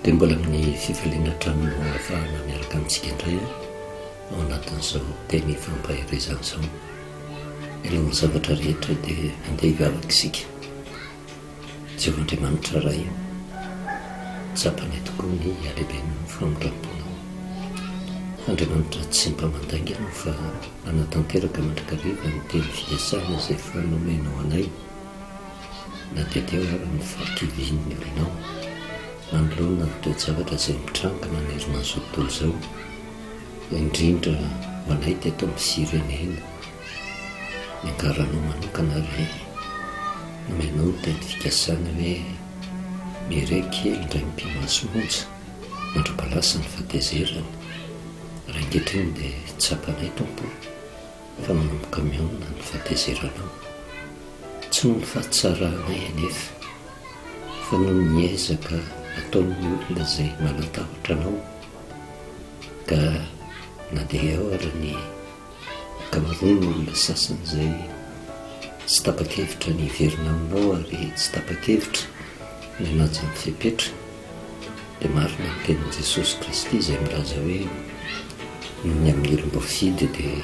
Dia mbola amin'ny fifaliana hatrany no ahafahana miaraka amintsika indray ao anatin'izao teny fampaherezana izao. Mialohan'ny zavatra rehetra dia andeha hivavaka isika. Jehovah Andriamanitra Ray ô, tsapanay tokoa ny halehiben'ny famindram-ponao. Andriamanitra tsy mba mandainga Ianao fa manatanteraka mandrakariva ny teny fikasana izay efa nomenao anay. Na dia teo ara ny fahakivian'ny olonao manoloana ny toe-javatra izay mitranga manerana an'izao tontolo izao, indrindra ho anay teto amin'ny firenena, niangaranao manokana ary nomenao ny teny fikasana hoe mireha kely indray mipi-maso monja mandra-palasa ny fahatezerany, ary ankehitriny dia tsapanay Tompo o! fa manomboka mionona ny fahatezeranao. Tsy noho ny fahatsaranay anefa, fa noho ny ezaka ataon'ny olona izay manan-tahotra anao, ka na dia eo ara ny ankamaroan'ny olona sasany izay tsy tapa-kevitra ny hiverina aminao ary tsy tapa-kevitra ny hanaja ny fepetra, Dia marina ny tenin'i Jesosy Kristy izay milaza hoe, Noho ny amin'ny olom-boafidy dia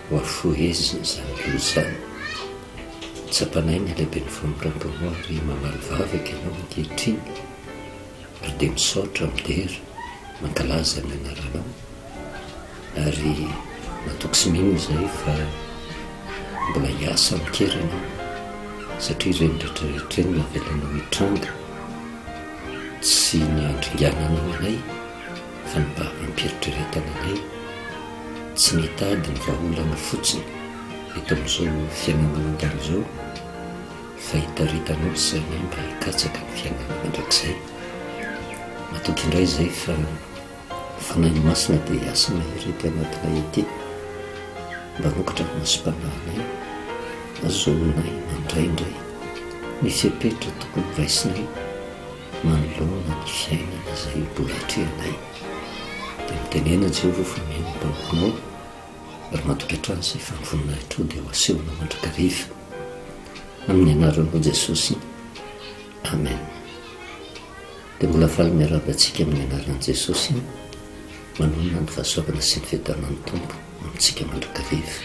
ho afohezina izany loza izany. Tsapanay ny halehiben'ny famindram-ponao ary mamaly vavaka ianao ankehitriny, ary dia misaotra, midera, mankalaza ny anaranao. Ary matoky sy mino izahay fa mbola hiasa amin-kery ianao, satria ireny rehetra rehetra ireny no avelanao hitranga, tsy ny handringananao anay fa ny mba hampieritreretana anay, tsy ny hitady ny vahaolana fotsiny eto amin'izao fiainana mandalo izao, fa hitaritanao ny sainay mba hikatsaka ny fiainana mandrakizay. Matoky indray izahay fa. Fanahy Masina dia hiasa mahery ety anatinay ety mba hanokatra ny masom-panahinay, hahazoanay mandray indray ny fepetra tokony horaisinay manoloana ny fiainana izay mbola atrehanay. Dia mitenena Jehovah fa mino ny mpanomponao ary matoky hatrany izay fa ny voninahitrao dia ho asehonao mandrakariva. Amin'ny anaranao Jesosy. Amen. Dia mbola faly miarahaba antsika amin'ny anaran'i Jesosy manonona ny fahasoavana sy ny fiadanan'ny Tompo amintsika mandrakariva.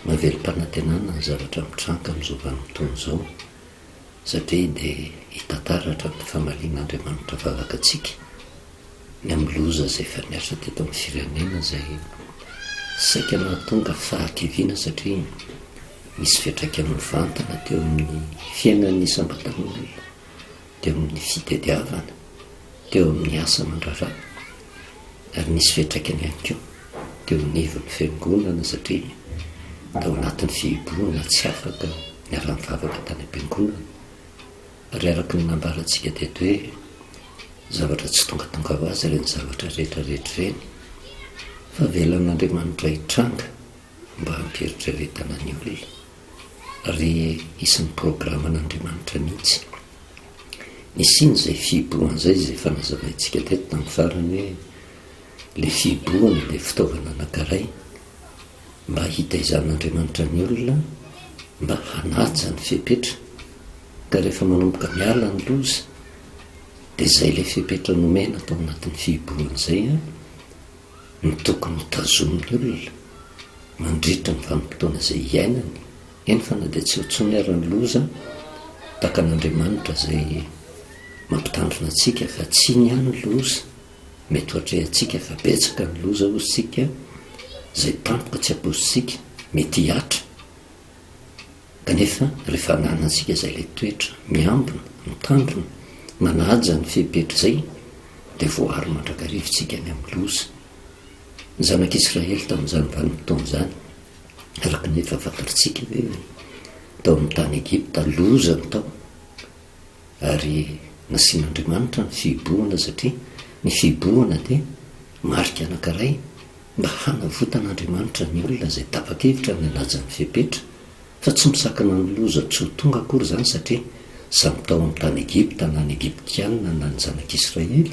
Mahavelom-panantenana ny zavatra mitranga amin'izao vanim-potoana izao satria dia hita taratra ny famalian'Andriamanitra vavaka antsika ny amin'ny loza izay efa nihatra teto amin'ny firenena izay saika nahatonga fahakiviana satria nisy fiantraikany mivantana teo amin'ny fiainan'ny isam-batan'olona. teo amin'ny fitediavana, teo amin'ny asa aman-draharaha, ary nisy fiantraikany ihany koa teo anivon'ny fiangonana satria tao anatin'ny fihibohana tsy afaka niara-nivavaka tany am-piangonana. Ary araka ny nambarantsika teto hoe zavatra tsy tongatonga ho azy ireny zavatra rehetra rehetra ireny fa avelan'Andriamanitra hitranga mba hampieritreretana ny olona. Ary isan'ny programan'Andriamanitra mihitsy nisiany izay fihibohana izay, izay efa nazavaintsika teto tamin'ny farany hoe ilay fihibohana dia fitaovana anankiray mba hitaizan'Andriamanitra ny olona mba hanaja ny fepetra, ka rehefa manomboka miala ny loza dia izay ilay fepetra nomena tao anatin'ny fihibohana izay no tokony ho tazomin'ny olona mandritra ny vanim-potoana izay iainany, eny fa na dia tsy eo intsony ary ny loza, tahaka an'Andriamanitra izay mampitandrina antsika fa tsy iny ihany ny loza mety ho atrehantsika fa betsaka ny loza hozy isika izay tampoka tsy ampoizintsika mety hihatra. Kanefa rehefa ananantsika izay ilay toetra miambina, mitandrina, manaja ny fepetra izay dia voaaro mandrakariva isika ny amin'ny loza. Ny zanak'Israely tamin'izany vanim-potoana izany, araka ny efa fantatritsika hoe tao amin'ny tany Egypta, loza ny tao, ary nasian'Andriamanitra ny fihibohana satria ny fihibohana dia marika anankiray mba hanavotan'Andriamanitra ny olona izay tapa-kevitra ny hanaja ny fepetra, fa tsy misakana ny loza tsy ho tonga akory izany satria samy tao amin'ny tany Egypta na ny Egyptiana na ny zanak'Israely,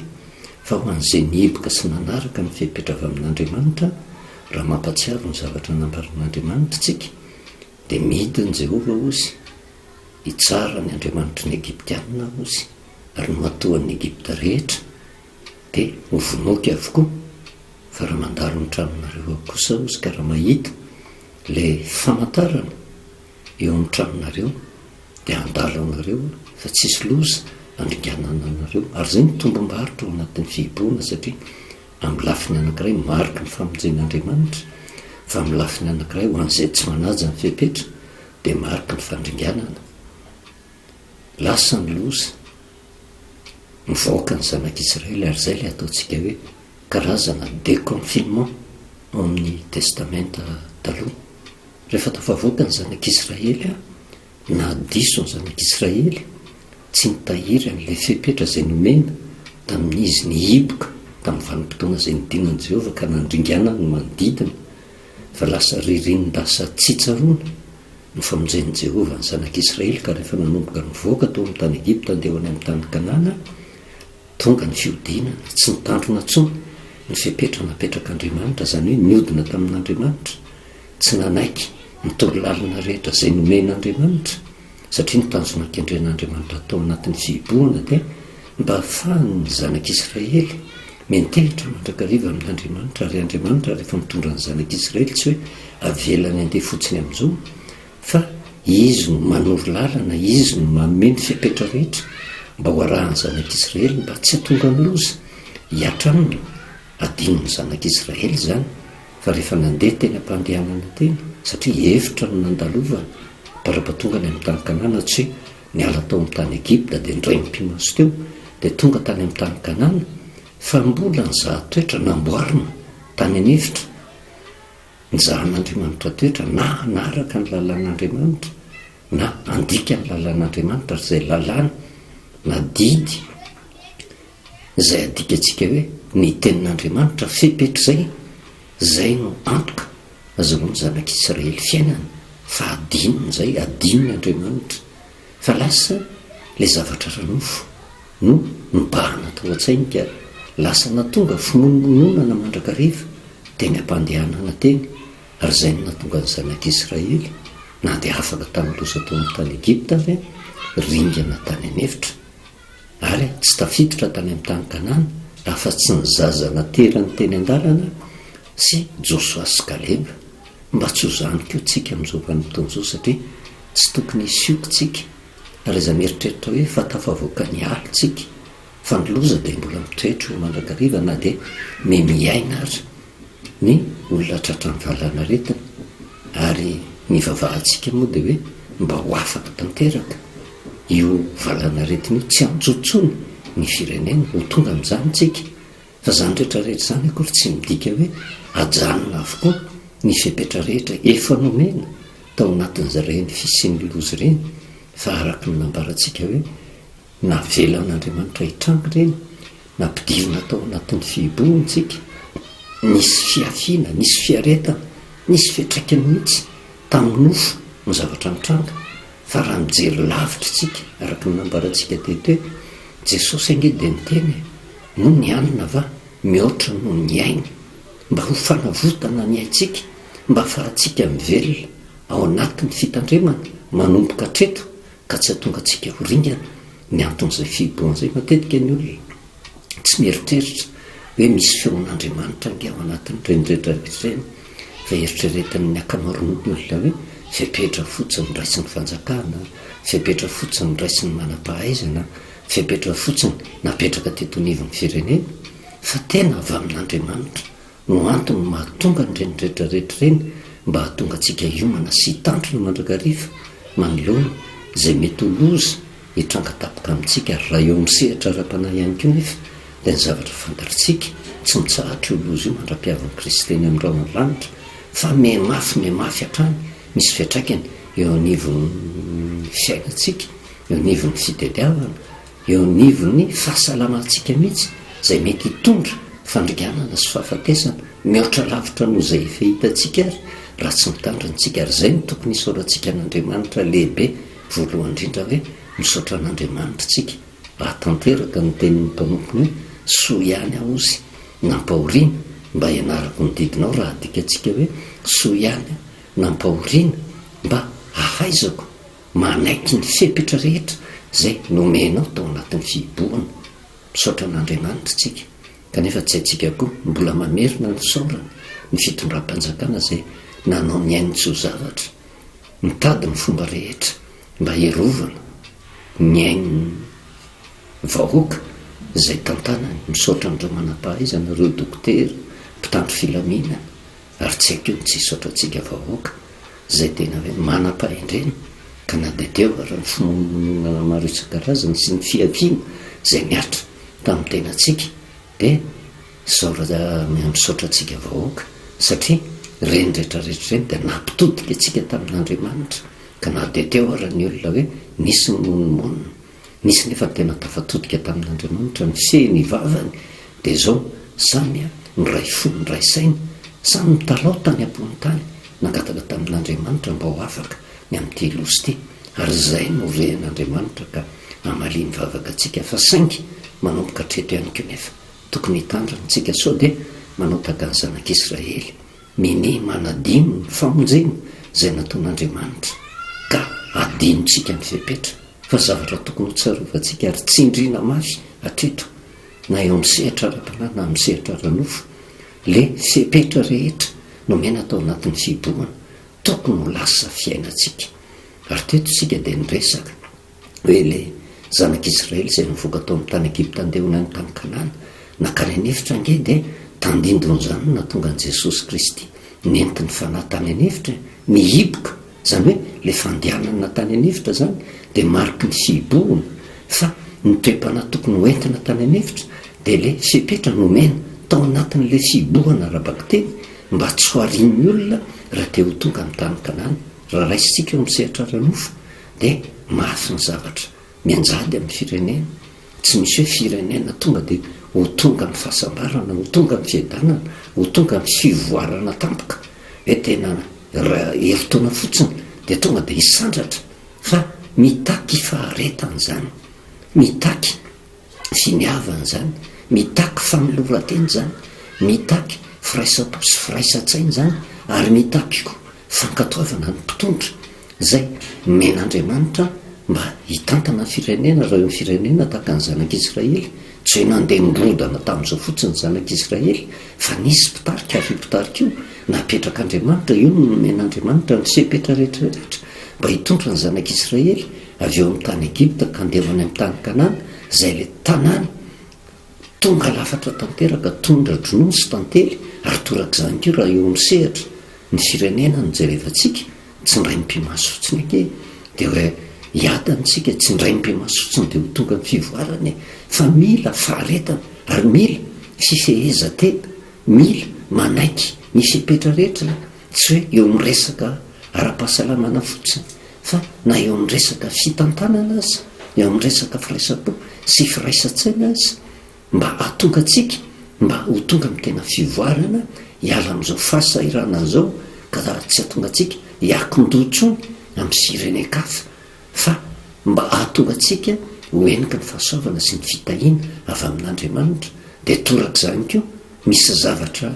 fa ho an'izay nihiboka sy nanaraka ny fepetra avy amin'Andriamanitra, raha mampahatsiaro ny zavatra nambaran'Andriamanitra isika, dia midina Jehovah hozy, hitsara ny andriamanitry ny Egyptiana hozy. Ary ny matoan'ny Egypta rehetra dia ho vonoiko avokoa, fa raha mandalo ny tranonareo aho kosa hozy ka raha mahita ilay famantarana eo amin'ny tranonareo dia handalo anareo aho fa tsy hisy loza handringanana anareo. Ary izay no tombom-barotra ao anatin'ny fihibohana satria amin'ny lafiny anankiray mariky ny famonjen'Andriamanitra fa amin'ny lafiny anankiray ho an'izay tsy manaja ny fepetra dia mariky ny fandringanana. Lasa ny loza, mivoaka ny zanak'Israely ary izay ilay ataontsika hoe karazana déconfinement ao amin'ny Testamenta Taloha. Rehefa tafavoaka ny zanak'Israely, na diso ny zanak'Israely, tsy nitahiry an'ilay fepetra izay nomena tamin'izy nihiboka tamin'ny vanim-potoana izay nidinan'i Jehovah ka nandringanany ny manodidina, fa lasa ririnin-dasa tsy tsaroana ny famonjen'i Jehovah ny zanak'Israely ka rehefa nanomboka nivoaka tao amin'ny tany Egypta handeha ho any amin'ny tany Kanana, tonga ny fihodinana, tsy nitandrina intsony ny fepetra napetrak'Andriamanitra, izany hoe nihodina tamin'Andriamanitra, tsy nanaiky ny torolalana rehetra izay nomen'Andriamanitra, satria ny tanjona kendren'Andriamanitra tao anatin'ny fihibohana dia mba hahafahan'ny zanak'Israely miantehitra mandrakariva amin'Andriamanitra, ary Andriamanitra rehefa mitondra ny zanak'Israely tsy hoe avelany handeha fotsiny amin'izao, fa Izy no manoro lalana, Izy no manome ny fepetra rehetra mba ho arahan'ny zanak'Israely mba tsy hahatonga ny loza hihatra aminy, adinon'ny zanak'Israely izany. Fa rehefa nandeha teny am-pandehanana teny, satria efitra no nandalovana, bara-pahatonga any amin'ny tany Kanana, tsy hoe niala tao amin'ny tany Egypta dia indray nipi-maso teo, dia tonga tany amin'ny tany Kanana, fa mbola nizaha toetra namboarina tany an'efitra, nizahan'Andriamanitra toetra na hanaraka ny lalàn'Andriamanitra na handika ny lalàn'Andriamanitra, ary izay lalàna na didy Izay adikantsika hoe ny tenin'Andriamanitra, fepetra izay, izay no antoka azahoan'ny zanak'Israely fiainana, fa adinony izay, adinony Andriamanitra, fa lasa ilay zavatra ara-nofo no nibahana tao an-tsainy ka lasa nahatonga fimonomononana mandrakariva teny am-pandehanana teny, ary izay no nahatonga ny zanak'Israely, na dia afaka tamin'ny loza tao amin'ny tany Egypta ary, ringana tany an'efitra. Ary tsy tafiditra tany amin'ny tany Kanana afa-tsy ny zaza naterany teny an-dalana sy Josoa sy Kaleba. Mba tsy ho izany koa tsika amin'izao vanim-potoana izao satria tsy tokony hisioka tsika ary aza mieritreritra hoe fa tafavoaka ny ala tsika fa ny loza dia mbola mitoetra eo mandrakariva na dia miha-miaina aza ny olona tratran'ny valanaretina ary ny ivavahantsika moa dia hoe mba ho afaka tanteraka io valanaretina io tsy antso intsony ny firenena ho tonga amin'izany tsika fa izany rehetra rehetra izany akory tsy midika hoe ajanona avokoa ny fepetra rehetra efa nomena tao anatin'izareny fisian'ny loza ireny fa araka ny nambarantsika hoe Navelan'Andriamanitra hitranga ireny, nampidirina tao anatin'ny fihibohana isika, nisy fihafiana, nisy fiaretana, nisy fiantraikany mihitsy tamin'ny nofo ny zavatra nitranga, fa raha mijery lavitra isika, araka ny nambarantsika teto hoe, Jesosy ange dia niteny e, moa ny hanina va mihoatra noho ny aina, mba ho fanavotana ny aintsika, mba hahafahantsika mivelona ao anatin'ny fitandremana manomboka hatreto ka tsy hahatonga antsika ho ringana ny anton'izay fihibohana izay. Matetika ny olona tsy mieritreritra hoe misy feon'Andriamanitra ange ao anatin'ireny rehetra rehetra ireny, fa eritreretin'ny ankamaroan'ny olona hoe fepetra fotsiny raisin'ny fanjakana, fepetra fotsiny raisin'ny manam-pahaizana, fepetra fotsiny napetraka teto anivon'ny firenena, fa tena avy amin'Andriamanitra no antony mahatonga an'ireny rehetra rehetra ireny mba hahatonga antsika hiomana sy hitandrina mandrakariva manoloana izay mety ho loza hitranga tampoka amintsika ary raha eo amin'ny sehatra ara-panahy ihany koa nefa dia ny zavatra fantatrtsika tsy mitsahatra io loza io mandra-piavin'i Kristy eny amin'ny rahon'ny lanitra fa mihamafy mihamafy hatrany misy fiantraikany eo anivon'ny fiainantsika eo anivon'ny fitediavana eo anivon'ny fahasalamantsika mihitsy izay mety hitondra fandringanana sy fahafatesana mihoatra lavitra noho izay efa hitantsika ary raha tsy mitandrina isika ary izay no tokony hisaorantsika an'Andriamanitra lehibe voalohany indrindra hoe misaotra an'Andriamanitra isika raha tanteraka ny tenin'ny mpanompony hoe soa ihany aho ozy nampahoriana mba hianarako ny didinao raha adikantsika hoe soa ihany aho nampahoriana mba hahaizako. manaiky ny fepetra rehetra izay nomenao tao anatin'ny fihibohana. Misaotra an'Andriamanitra isika, kanefa tsy haintsika koa mbola mamerina ny fisaorana ny fitondram-panjakana izay nanao ny ainy tsy ho zavatra, nitady ny fomba rehetra mba hiarovana ny ain'ny vahoaka izay tantanany. Misaotra an'ireo manam-pahaizana, ireo dokotera, mpitandro filaminana. Ary tsy haiko ny tsy hisaotra antsika vahoaka izay tena hoe manam-pahendrena ka na dia teo ara ny fimonomononana maro isan-karazany sy ny fihaviana izay nihatra tamin'ny tenantsika dia isaorana misaotra antsika vahoaka satria ireny rehetra rehetra ireny dia nampitodika antsika tamin'Andriamanitra ka na dia teo ara ny olona hoe nisy nimonomonona Nisy nefa tena tafatodika tamin'Andriamanitra nifehy ny vavany dia izao, samy niray fo niray saina, samy nitalaho tany am-pony tany, nangataka tamin'Andriamanitra mba ho afaka ny amin'ity loza ity, ary izay no rehan'Andriamanitra ka hamaliany vavaka antsika, fa saingy manomboka hatreto ihany koa nefa tokony hitandrina isika sao dia manao tahaka ny zanak'Israely Minia manadino ny famonjena izay nataon'Andriamanitra ka adinontsika ny fepetra fa zavatra tokony ho tsarovantsika ary tsindriana mafy hatreto na eo amin'ny sehatra ara-panahy na amin'ny sehatra ara-nofo le fepetra rehetra nomena tao anatin'ny fihibohana tokony ho lasa fiainantsika ary teto isika dia niresaka hoe ilay zanak'Israely izay nivoaka tao amin'ny tany Egypta handeha ho any amin'ny tany Kanana, nankany an'efitra ange dia tandindon'izany no nahatonga an'i Jesosy Kristy nentin'ny Fanahy tany an'efitra e, nihiboka, izany hoe ilay fandehanana tany an'efitra izany dia mariky ny fihibohana, fa ny toe-panahy tokony ho entina tany an'efitra dia ilay fepetra nomena tao anatin'ilay fihibohana ara-bakiteny mba tsy ho arian'ny olona raha te ho tonga amin'ny tany Kanana. Raha raisintsika eo amin'ny sehatra ara-nofo Dia mafy ny zavatra mianjady amin'ny firenena, tsy misy hoe firenena tonga dia ho tonga amin'ny fahasambarana, ho tonga amin'ny fiadanana, ho tonga amin'ny fivoarana tampoka, hoe tena raha herintaona fotsiny dia tonga dia hisandratra fa mitaky faharetana izany, mitaky finiavana izany, mitaky fanoloran-tena izany, mitaky firaisam-po sy firaisan-tsaina izany ary mitaky koa fankatoavana ny mpitondra izay nomen'Andriamanitra mba hitantana ny firenena, raha eo amin'ny firenena tahaka ny zanak'Israely, tsy hoe nandeha nirodana tamin'izao fotsiny ny zanak'Israely fa nisy mpitarika ary io mpitarika io napetrak'Andriamanitra, io no nomen'Andriamanitra ny fepetra rehetra rehetra mba hitondra ny zanak'Israely avy eo amin'ny tany Egypta ka handeha ho any amin'ny tany Kanana, izay ilay tanàna tonga lafatra tanteraka, tondra-dronono sy tantely, ary torak'izany koa raha eo amin'ny sehatra ny firenena no jerevantsika, tsy indray mipi-maso fotsiny ange dia hoe hiadana isika, tsy indray mipi-maso fotsiny dia ho tonga ny fivoarana e, fa mila faharetana ary mila fifehezan-tena, mila manaiky ny fepetra rehetra, tsy hoe eo amin'ny resaka ara-pahasalamana fotsiny fa na eo amin'ny resaka fitantanana aza, eo amin'ny resaka firaisam-po sy firaisan-tsaina aza, mba hahatonga antsika mba ho tonga amin'ny tena fivoarana, hiala amin'izao fahasahiranana izao ka tsy hahatonga antsika hiakin-doha intsony amin'ny firenen-kafa fa mba hahatonga antsika ho heniky ny fahasoavana sy ny fitahiana avy amin'Andriamanitra, dia torak'izany koa misy zavatra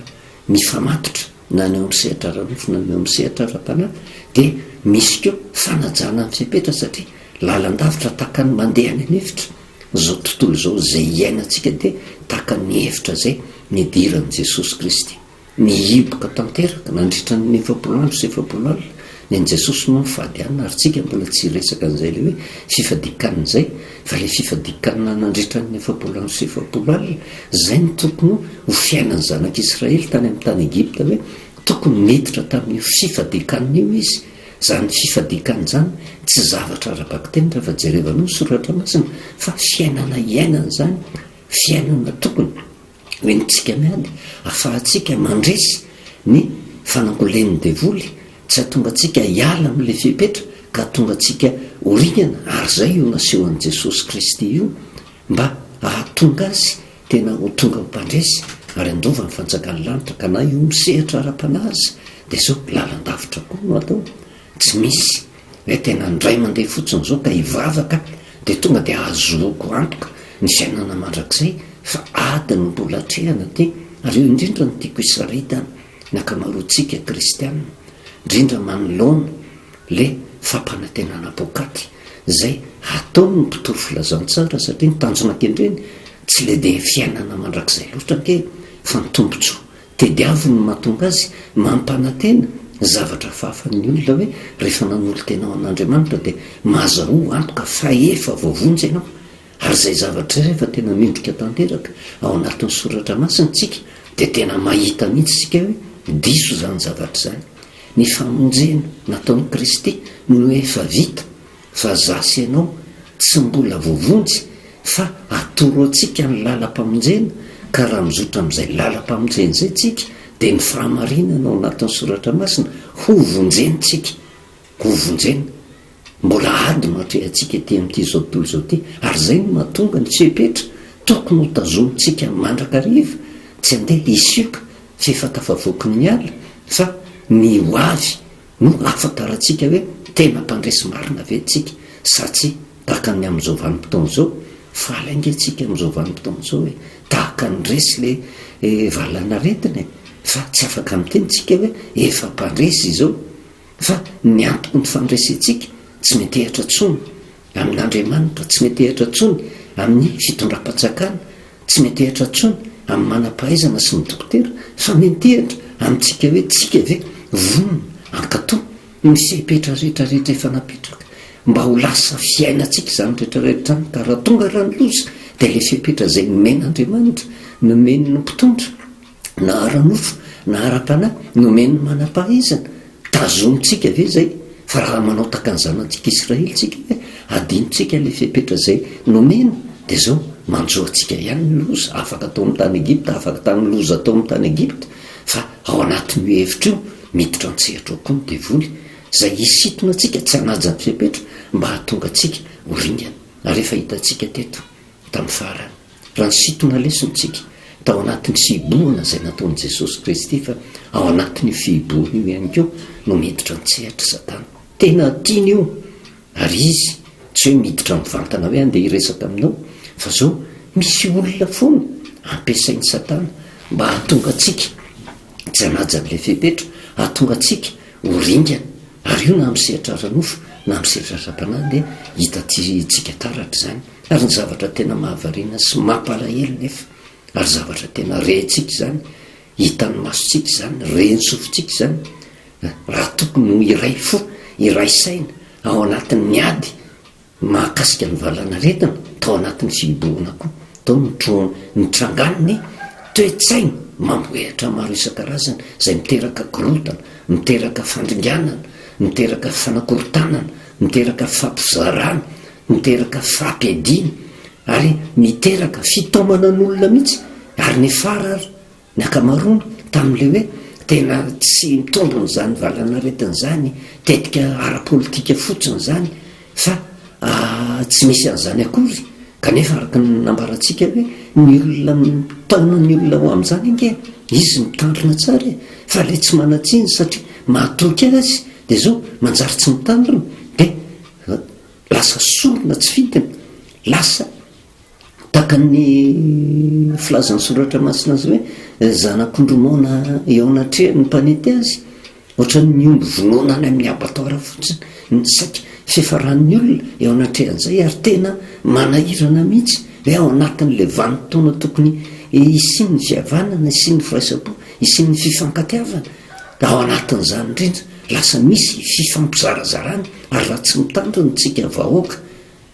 mifamatotra na ny eo amin'ny sehatra ara-nofo na ny eo amin'ny sehatra ara-panahy dia misy koa fanajana ny fepetra satria lalan-davitra tahaka ny mandeha any an'efitra izao tontolo izao izay iainantsika dia tahaka ny efitra izay nidiran'i Jesosy Kristy nihiboka tanteraka nandritra ny 40 andro sy 40 alina. Ny an'i Jesosy moa mifady hanina ary tsika mbola tsy hiresaka an'izay ilay hoe fifadian-kanina izay fa ilay fifadian-kanina nandritra ny 40 andro sy 40 alina izay no tokony ho fiainan'ny zanak'Israely tany amin'ny tany Egypta hoe tokony niditra tamin'io fifadian-kanina io izy. Izany fifadian-kanina izany tsy zavatra ara-bakiteny rehefa jerevanao ny soratra masina fa fiainana iainana izany, fiainana tokony Hoentintsika miady ahafahantsika mandresy ny fanangolen'ny devoly, tsy hahatonga antsika hiala amin'ilay fepetra ka hahatonga antsika ho ringana, ary izay io nasehon'i Jesosy Kristy io mba hahatonga azy tena ho tonga ho mpandresy ary handova ny fanjakan'ny lanitra, ka na io misehatra ara-panahy aza dia izao lalan-davitra koa no atao, tsy misy Hoe tena indray mandeha fotsiny izao ka hivavaka dia tonga dia ahazoako antoka ny fiainana mandrakizay fa ady no mbola atrehana aty ary eo indrindra no tiako hisaritana ny ankamaroantsika kristiana indrindra manoloana le fampanantenana poakaty izay hataon'ny mpitory filazantsara satria ny tanjona kendreny tsy le dia fiainana mandrakizay loatra ange fa ny tombontsoa tediaviny no mahatonga azy mampanantena zavatra hafahafa ny olona hoe rehefa nanolo-tena ho an'Andriamanitra dia mahazahoa antoka fa efa voavonjy ianao Ary izay zavatra izay rehefa tena mendrika tanteraka ao anatin'ny soratra masina isika dia tena mahita mihitsy isika hoe diso izany zavatra izany. Ny famonjena nataon'i Kristy no efa vita fa za sy ianao tsy mbola voavonjy fa atoro antsika ny lalam-pamonjena ka raha mizotra amin'izay lalam-pamonjena izay tsika dia ny fahamarinana ao anatin'ny soratra masina ho vonjena tsika. Ho vonjena. Mbola ady no atrehantsika ety amin'ity izao tontolo izao ity, ary izay no mahatonga ny fepetra tokony ho tazomintsika mandrakariva, tsy handeha hisioka f'efa tafavoaky ny ala, fa ny ho avy no ahafantarantsika hoe tena mpandresy marina ve tsika sa tsia, tahaka ny amin'izao vanim-potoana izao, faly ange tsika amin'izao vanim-potoana izao e, tahaka ny resy le valan'aretina e, fa tsy afaka miteny tsika hoe efa mpandresy izao. Fa ny antoky ny fandresentsika tsy miantehatra intsony amin'Andriamanitra, tsy miantehatra intsony amin'ny fitondram-panjakana, tsy miantehatra intsony amin'ny manam-pahaizana sy ny dokotera, fa miantehatra amintsika hoe tsika ve vonona hankatò ny fepetra rehetra rehetra efa napetraka mba ho lasa fiainantsika izany rehetra rehetra izany, ka raha tonga raha ny loza dia ilay fepetra izay nomen'Andriamanitra, nomen'ny mpitondra, na ara-nofo na ara-panahy, nomen'ny manam-pahaizana, tazomintsika ve izay? Fa raha manao tahaka ny zanantsika Israely tsika hoe adinontsika ilay fepetra izay nomena, dia izao, manjo antsika ihany ny loza, afaka tao amin'ny tany Egypta, afaka tamin'ny loza tao amin'ny tany Egypta, fa ao anatin'io hevitra io, miditra an-tsehatra ao koa ny devoly, izay hisintona antsika tsy hanaja ny fepetra, mba hahatonga antsika ho ringana. Ary efa hitantsika teto, tamin'ny farany. Raha nisintona lesona isika tao anatin'ny fihibohana izay nataon'i Jesosy Kristy fa ao anatin'io fihibohana io ihany koa no miditra an-tsehatra Satana. Tena tiany io ary izy tsy hoe miditra mivantana hoe andeha hiresaka aminao fa zao misy olona foana ampiasain'i Satana mba hahatonga antsika tsy hanaja an'ilay fepetra, hahatonga antsika ho ringana. Ary io na amin'ny sehatra ara-nofo na amin'ny sehatra ara-panahy dia hitantsika taratra izany. Ary ny zavatra tena mahavariana sy mampalahelo nefa, ary zavatra tena rentsika izany, hitan'ny masontsika izany, ren'ny sofintsika izany, raha tokony ho iray fo, iray saina ao anatin'ny ady mahakasika ny valanaretina, tao anatin'ny fihibohana koa, tao no nitrangan'ny toe-tsaina mamohehatra maro isan-karazany izay miteraka korontana, miteraka fandringanana, miteraka fanakorontanana, miteraka fampizarana, miteraka fampiadiana ary miteraka fitaomana ny olona mihitsy ary niafara ary ny ankamaroany tamin'ilay hoe tena tsy mitombina izany valanaretina izany, tetika ara-politika fotsiny izany fa tsy misy an'izany akory kanefa araka ny nambarantsika hoe ny olona mitaona ny olona ho amin'izany ange izy mitandrina tsara e fa ilay tsy manan-tsiny satria mahatoky azy dia izao manjary tsy mitandrina dia Lasa sorona tsy fidiny, lasa tahaka ny filazan'ny soratra masina azy hoe zanak'ondry moana eo anatrehan'ny mpanety azy, ohatran'ny omby vonoina any amin'ny abattoir fotsiny ny saika fiafaran'ny olona eo anatrehan'izay ary tena manahirana mihitsy hoe ao anatin'ilay vanim-potoana tokony hisian'ny fihavanana, hisian'ny firaisam-po, hisian'ny fifankatiavana, Ao anatin'izany indrindra, lasa misy fifampizarazarana ary raha tsy mitandrina isika vahoaka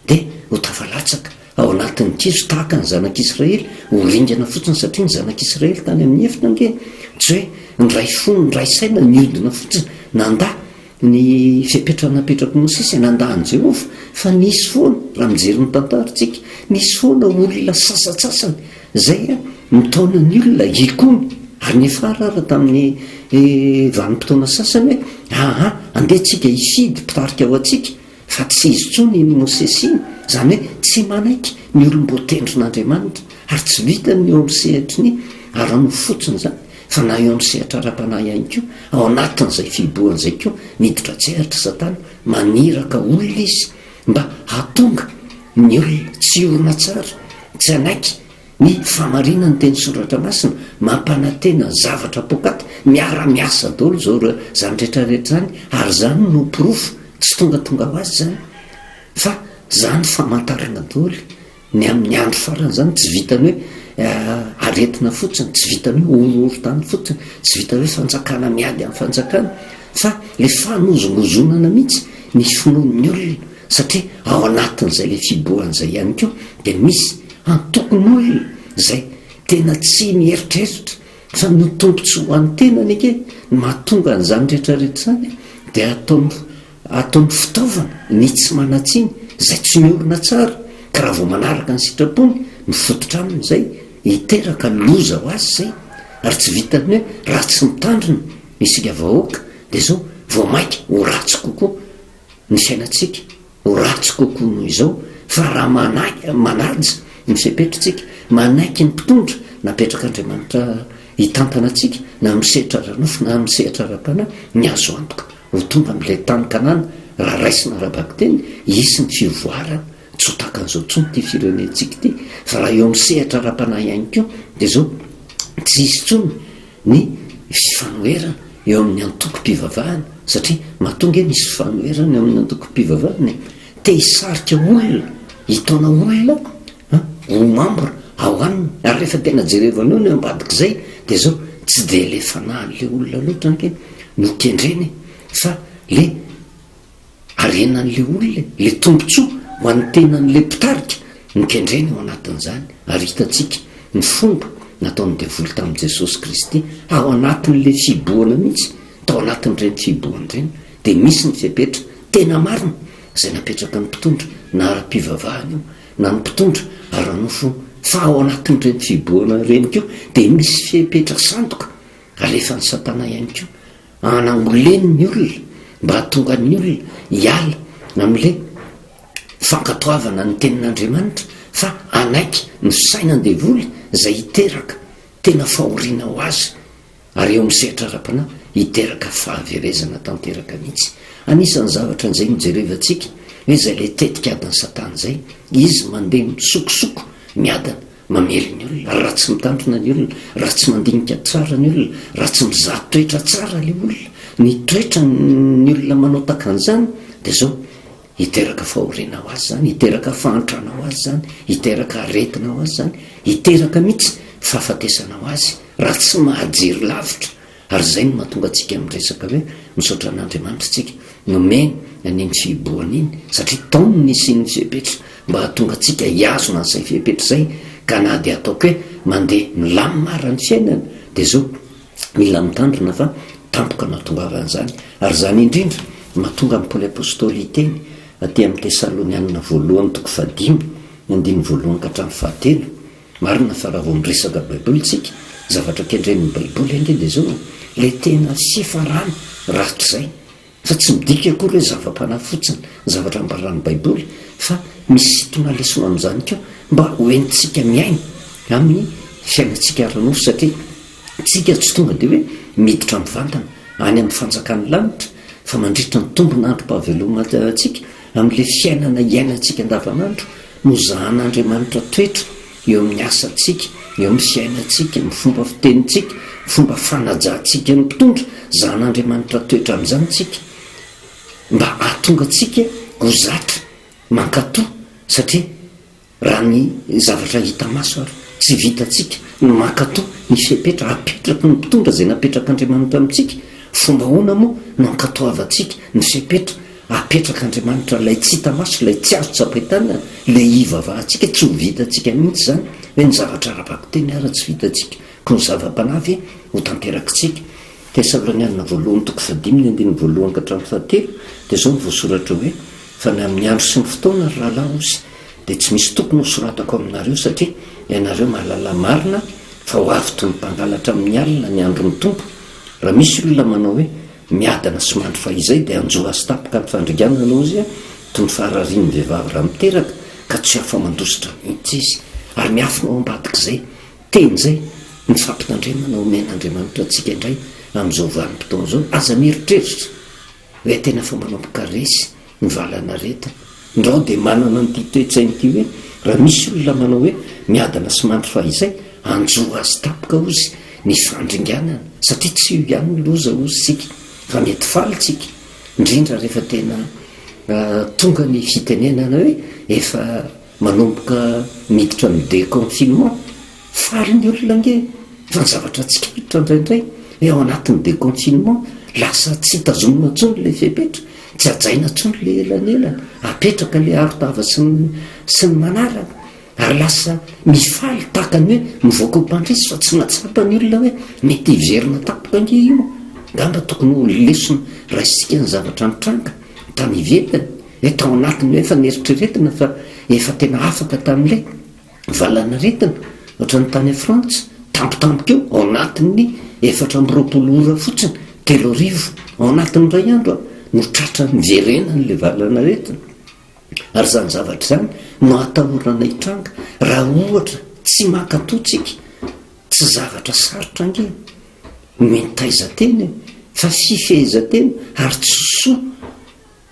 dia ho tafalatsaka ao anatin'ny kizo tahaka ny zanak'Israely, ho ringana fotsiny satria ny zanak'Israely tany amin'ny efitra ange tsy hoe niray fo niray saina niodina fotsiny nandà ny fepetra napetrak'i Mosesy, nandà an'i Jehovah fa nisy foana, raha mijery ny tantara isika, nisy foana olona sasantsasany Izay mitaona ny olona hikomy ary niafara ara tamin'ny vanim-potoana sasany hoe aa andeha tsika hifidy mpitarika ho antsika fa tsy izy intsony iny Mosesy iny, izany hoe tsy manaiky ny olom-boatendrin'Andriamanitra ary tsy vitany ny eo amin'ny sehatry ny ara-nofo fotsiny izany fa na eo amin'ny sehatra ara-panahy ihany koa, ao anatin'izay fihibohana izay koa miditra an-tsehatra Satana, maniraka olona izy mba hahatonga ny olona tsy hiorina tsara, tsy hanaiky ny fahamarinan'ny teny soratra masina, mampanantena zavatra poakaty, miara-miasa daholo izao ireo izany rehetra rehetra izany, ary izany no porofo. Tsy tongatonga ho azy izany fa izany famantarana daholo ny amin'ny andro farany izany, tsy vitan'ny hoe aretina fotsiny, tsy vitan'ny hoe horohorontany fotsiny, tsy vitan'ny hoe fanjakana miady amin'ny fanjakana fa ilay fanozongozonana mihitsy ny finoan'ny olona satria ao anatin'izay ilay fibohana izay ihany koa dia misy antokon'olona izay tena tsy mieritreritra Fa ny tombontsoa ho an'ny tenany ange no mahatonga an'izany rehetra rehetra izany dia ataony ataony fitaovana ny tsy manan-tsiny izay tsy miorina tsara ka raha vao manaraka ny sitrapony mifototra aminy izay hiteraka loza ho azy izay ary tsy vitan'ny hoe raha tsy mitandrina isika vahoaka dia izao vao mainka ho ratsy kokoa ny fiainantsika ho ratsy kokoa noho izao fa raha manahy manaja ny fepetritsika, manaiky ny mpitondra napetrak'Andriamanitra hitantana antsika na amin'ny sehatra ara-nofo na amin'ny sehatra ara-panahy, ny azo antoka ho tonga amin'ilay tany Kanana raha raisina ara-bakiteny, hisy ny fivoarana, tsy ho tahaka an'izao intsony ity firenentsika ity fa raha eo amin'ny sehatra ara-panahy ihany koa dia izao tsy hisy intsony ny fifanoherana eo amin'ny antokom-pivavahana, satria matoa ange misy fifanoherana eo amin'ny antokom-pivavahana e, te hisarika olona, hitaona olona ho membre ao aminy, ary rehefa tena jerevana eo ny ambadik'izay dia zao, tsy dia le fanahin'le olona loatra ange no kendrena e, fa le Harenan'ilay olona e, ilay tombontsoa ho an'ny tenan'ilay mpitarika no kendrena ao anatin'izany, ary hitantsika ny fomba nataon'ny devoly tamin'i Jesosy Kristy ao anatin'ilay fihibohana mihitsy, tao anatin'ireny fihibohana ireny dia misy ny fepetra tena marina izay napetraka ny mpitondra na ara-pivavahana io na ny mpitondra ara-nofo io, fa ao anatin'ireny fihibohana ireny koa dia misy fepetra sandoka alefan'i Satana ihany koa Hanangoleny ny olona mba hahatonga ny olona hiala amin'ilay fankatoavana ny tenin'Andriamanitra fa hanaiky ny fisainan-devoly izay hiteraka tena fahoriana ho azy ary eo amin'ny sehatra ara-panahy hiteraka fahaverezana tanteraka mihitsy. Anisan'ny zavatra izay nojerevantsika hoe izay ilay tetik'adin'i Satana izay, izy mandeha misokosoko miadana Mamely ny olona, raha tsy mitandrina ny olona, raha tsy mandinika tsara ny olona, raha tsy mizaha toetra tsara ilay olona, ny toetran'ny olona manao tahaka an'izany dia izao, hiteraka fahoriana ho azy izany, hiteraka fahantrana ho azy izany, hiteraka aretina ho azy izany, hiteraka mihitsy fahafatesana ho azy raha tsy mahajery lavitra Ary izay no mahatonga antsika miresaka hoe misaotra an'Andriamanitra isika nomeny an'iny fihibohana iny satria tao no nisian'ny fepetra mba hahatonga antsika hihazona an'izay fepetra izay ka na dia ataoko hoe mandeha milamina ara ny fiainana dia izao mila mitandrina fa tampoka no hahatongavan'izany ary izany indrindra no mahatonga an'i Paoly Apostoly hiteny aty amin'ny Tesalonianina voalohany toko fahadimy ny andininy voalohany ka hatramin'ny fahatelo Marina fa raha vao miresaka baiboly tsika, zavatra kendren'ny baiboly ange dia zao e, ilay tena fiafarana rahatrizay, fa tsy midika akory hoe zava-panahy fotsiny ny zavatra ambaran'ny baiboly fa misintona lesona amin'izany koa mba ho entintsika miaina amin'ny fiainantsika ara-nofo satria tsika tsy tonga dia hoe miditra mivantana any amin'ny fanjakan'ny lanitra fa mandritra ny tombon'androm-pahavelomantsika amin'ilay fiainana iainantsika andavanandro Nozahan'Andriamanitra toetra eo amin'ny asantsika, eo amin'ny fiainantsika, ny fomba fitenintsika, ny fomba fanajantsika ny mpitondra. Zahan'Andriamanitra toetra amin'izany isika mba hahatonga antsika ho zatra mankatò, satria raha ny zavatra hita maso ary tsy vitantsika ny mankatò ny fepetra apetraky ny mpitondra izay napetrak'Andriamanitra amintsika, fomba ahoana moa no hankatoavantsika ny fepetra Apetrak'Andriamanitra ilay tsy hita maso, ilay tsy azo tsapain-tanana, ilay hivavahantsika, tsy ho vitantsika mihitsy izany, hoe ny zavatra ara-bakiteny ara tsy vitantsika, koa ny zava-panahy ve ho tanterakitsika? Tesalonianina voalohany toko fahadimy ny andininy voalohany ka hatramin'ny fahatelo dia izao no voasoratra hoe, Fa ny amin'ny andro sy ny fotoana, ry rahalahy, hozy, dia tsy misy tokony hosoratako aminareo, satria ianareo mahalala marina fa ho avy toy ny mpangalatra amin'ny alina ny andron'ny Tompo, raha misy olona manao hoe, Miadana sy mandry fahizay dia hanjo azy tampoka ny fandringanana hozy toy ny fahararian'ny vehivavy raha miteraka ka tsy afa-mandositra mihitsy izy. Ary miafina ao ambadik'izay teny izay ny fampitandremana omen'Andriamanitra antsika indray amin'izao vanim-potoana izao. Aza mieritreritra hoe tena efa manomboka resy ny valanaretina. Ndrao dia manana an'ity toe-tsaina ity hoe raha misy olona manao hoe miadana sy mandry fahizay, hanjo azy tampoka hozy ny fandringanana, satria tsy io ihany ny loza hozy isika fa mety faly tsika, indrindra rehefa tena. tonga ny fitenenana hoe efa manomboka miditra amin'ny déconfinement. Faly ny olona ange fa ny zavatra tsikaritra indraindray hoe ao anatin'ny déconfinement lasa tsy tazomina intsony ilay fepetra, tsy hajaina intsony ilay elanelana, apetraka ilay aro-tava sy ny sy ny manaraka ary lasa mifaly tahaka ny hoe mivoaka ho mpandresy fa tsy mahatsapa ny olona hoe mety hiverina tampoka ange io. Angamba tokony ho lesona raisintsika ny zavatra nitranga tany ivelany hoe tao anatin'ny hoe efa neritreretina fa efa tena afaka tamin'ilay Valanaretina, ohatran'ny tany Frantsa, tampotampoka eo, ao anatin'ny 24 ora fotsiny, 3000, ao anatin'ny iray andro no tratra niverenany ilay valanaretina. Ary izany zavatra izany no atahorana hitranga raha ohatra tsy mankatò tsika. Tsy zavatra sarotra ange ny mitaiza tena e, fa fifehezan-tena ary tsy soa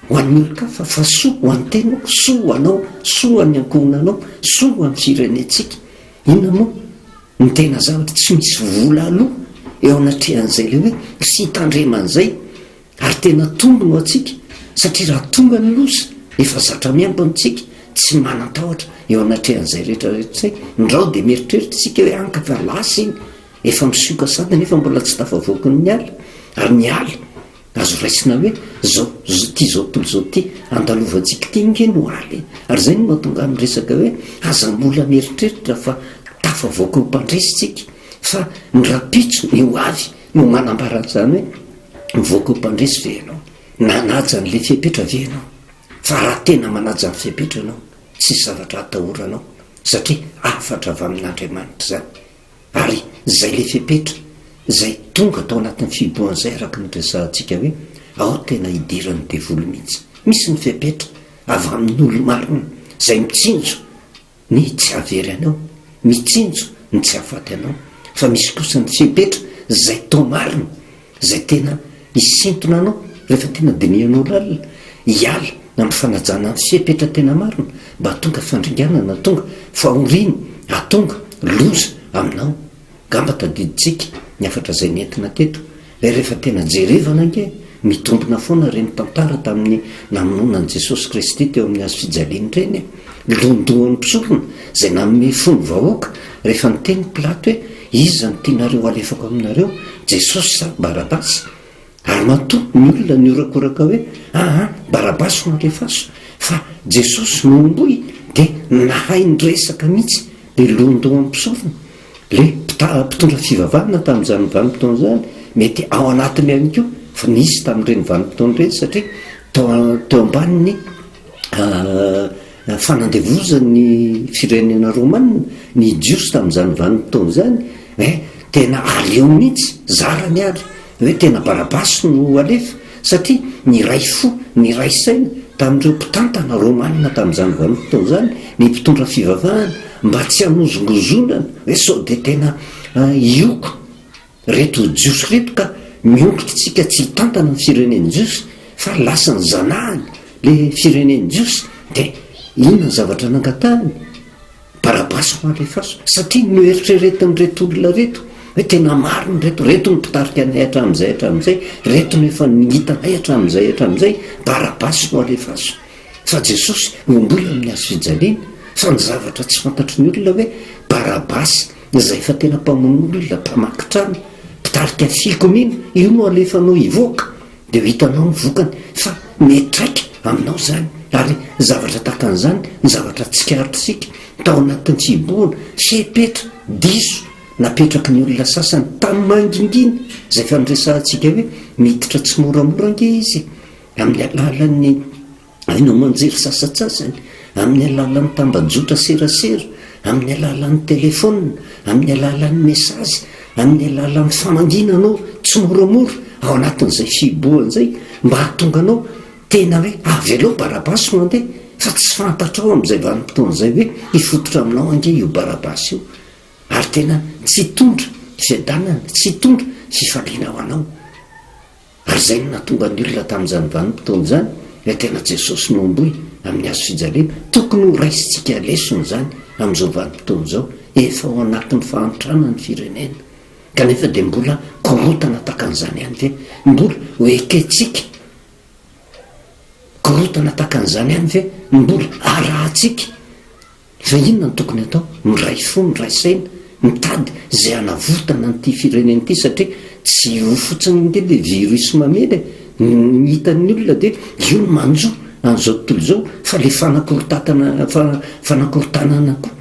Ho an'ny olon-kafa fa soa ho an'ny tenako, soa ho anao, soa ho an'ny ankohonanao, soa ho an'ny firenentsika. Inona moa no tena zavatra tsy misy vola aloa eo anatrehan'izay ilay hoe fitandreman'izay ary tena tombony ho antsika satria raha tonga ny loza efa zatra miambina isika, tsy manan-tahotra eo anatrehan'izay rehetra rehetra izay, ndrao dia mieritreritra isika hoe anka fa lasa iny, efa misioka sady nefa mbola tsy tafavoaky ny ala ary ny ala Azo raisina hoe zao ity zao tontolo izao ity andalovantsika ity nge no ala e! Ary izay no mahatonga ahy miresaka hoe aza mbola mieritreritra fa tafavoaka ho mpandresy tsika fa ny rahampitso, ny ho avy no manambara an'izany hoe mivoaka ho mpandresy ve ianao? Nanaja an'ilay fepetra ve ianao? Fa raha tena manaja ny fepetra ianao, tsisy zavatra atahoranao satria hafatra avy amin'Andriamanitra izany. Ary izay ilay fepetra izay tonga tao anatin'ny fihibohana izay araka ny resahantsika hoe ao tena idiran'ny devoly mihitsy. Misy ny fepetra avy amin'ny olo-marina izay mitsinjo ny tsy hahavery anao, mitsinjo ny tsy hahafaty anao. Fa misy kosa ny fepetra izay toa marina Izay tena hisintona anao rehefa tena dinihanao lalina, hiala amin'ny fanajana ny fepetra tena marina mba hahatonga fandringanana, hahatonga fahoriana, hahatonga loza aminao. Angamba tadidintsika ny hafatra izay nentina teto, hoe rehefa tena jerevana ange, mitombina foana ireny tantara tamin'ny namonoana an'i Jesosy Kristy teo amin'ny hazo fijaliana ireny e! Londohan'ny mpisorona izay nanome fo ny vahoaka rehefa niteny Pilato hoe, Iza no tianareo halefako aminareo, Jesosy sa Barabasy? Ary matoa ny olona nihorakoraka hoe, Aa, Barabasy no alefaso, fa Jesosy no homboy, dia nahay niresaka mihitsy le lohandohan'ny mpisorona, le mpitondra fivavahana tamin'izany vanim-potoana izany, mety ao anatiny ihany koa fa nisy tamin'ireny vanim-potoana ireny satria tao teo ambanin'ny Fanandevozan'ny firenena romana ny Jiosy tamin'izany vanim-potoana izany, eh, tena aleo mihitsy, zarany ary, hoe tena Barabasy no alefa, satria niray fo, niray saina tamin'ireo mpitantana romana tamin'izany vanim-potoana izany ny mpitondra fivavahana, mba tsy hanozongozonana hoe sao dia tena hioko Reto jiosy reto ka miongotra tsika tsy hitantana ny fireneny jiosy fa lasa ny zanahany le fireneny jiosy de inona ny zavatra nangatahany? Barabasy ho alefaso satria noeritreretin'ireto olona reto hoe tena marina reto, reto no mpitarika anay hatramin'izay hatramin'izay, reto no efa nihitanay hatramin'izay hatramin'izay, Barabasy no alefaso fa Jesosy homboy amin'ny hazo fijaliana fa ny zavatra tsy fantatry ny olona hoe Barabasy Izay efa tena mpamono olona, mpamaky trano, mpitarika fikomiana, io no alefanao hivoaka dia ho hitanao ny vokany fa miantraika aminao izany ary zavatra tahaka an'izany ny zavatra tsikaritr'isika tao anatin'ny fihibohana, fepetra diso napetraky ny olona sasany tamin'ny mangingina izay efa niresahantsika hoe miditra tsimoramora ange izy amin'ny alalan'ny Haino aman-jery sasantsasany, amin'ny alalan'ny tambajotra serasera, amin'ny alalan'ny telefaonina, amin'ny alalan'ny mesazy, amin'ny alalan'ny famangiana anao tsimoramora ao anatin'izay fihibohana izay mba hahatonga anao tena hoe avelao Barabasy no handeha fa tsy fantatrao amin'izay vanim-potoana izay hoe hifototra aminao ange io Barabasy io ary tena tsy hitondra fiadanana, tsy hitondra fifaliana ho anao. Ary izay no nahatonga ny olona tamin'izany vanim-potoana izany hoe tena Jesosy no homboy amin'ny hazo fijaliana. Tokony ho raisintsika lesona izany amin'izao vanim-potoana izao. Efa ao anatin'ny fahantrana ny firenena. Kanefa dia mbola korontana tahaka an'izany ihany ve? Mbola ho ekentsika? Korontana tahaka an'izany ihany ve no mbola arahantsika? Fa inona no tokony atao? Miray fo, miray saina, mitady izay hanavotana an'ity firenena ity satria tsy io fotsiny ange ilay virus mamely e! Ny hitan'ny olona dia io no manjo an'izao tontolo izao fa ilay fanakorontatana fanakorontanana koa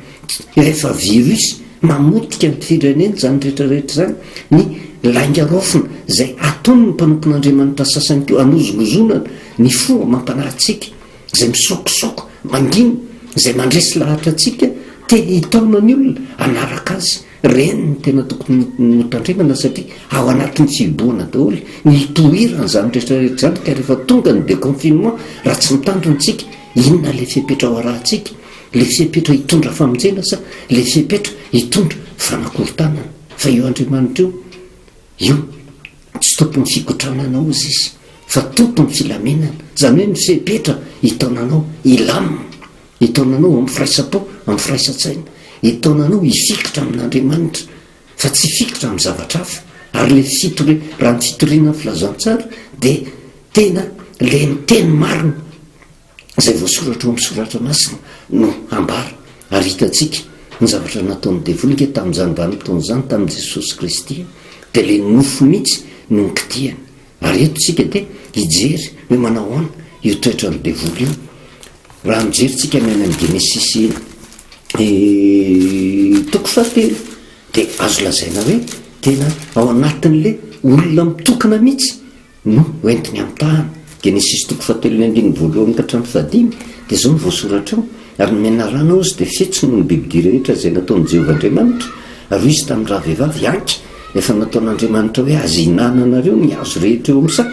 rehefa virus mamotika ny firenena izany rehetra rehetra izany, ny lainga raofina izay ataon'ny mpanompon'Andriamanitra sasany koa hanozongozonana ny fo amam-panahintsika. izay misaokosoko, mangina, izay mandresy lahatra antsika te hitaona ny olona hanaraka azy. Ireny no tena tokony hotandremana satria ao anatin'ny fihibohana daholo ny hitohiran'izany rehetra rehetra izany ka rehefa tonga ny déconfinement raha tsy mitandrina isika, inona ilay fepetra ho arahantsika? Ilay fepetra hitondra famonjena sa ilay fepetra hitondra fanakorontanana? Fa io Andriamanitra io, Io tsy tompon'ny fikotranana ozy izy fa tompon'ny filaminana, izany hoe ny fepetra hitaonanao hilamina, hitaonanao amin'ny firaisam-po, amin'ny firaisan-tsaina, hitaonanao hifikitra amin'Andriamanitra fa tsy hifikitra amin'ny zavatra hafa, ary ilay fitori, raha ny fitoriana ny filazantsara dia tena ilay miteny marina. izay voasoratra ao amin'ny soratra masina no hambara, ary hitantsika ny zavatra nataon'ny devoly ange tamin'izany vanim-potoana izany tamin'i Jesosy Kristy dia ilay nofo mihitsy no nikitihany, ary eto isika dia hijery hoe manao ahoana io toetran'ny devoly io, raha mijery tsika ny any amin'ny Genesisy toko fahatelo dia azo lazaina hoe tena ao anatin'ilay olona mitokana mihitsy no hoentiny ampitahana. Genesisy toko fahatelon'ny andininy voalohany ka hatramin'ny fahadimy, dia izao no voasoratra ao, Ary ny menarana hozy dia fetsy noho ny bibidia rehetra izay nataon'i Jehovah Andriamanitra, ary hoy izy tamin'ny ravehivavy, Anky, efa nataon'Andriamanitra hoe aza ihinananareo ny hazo rehetra eo amin'ny saha.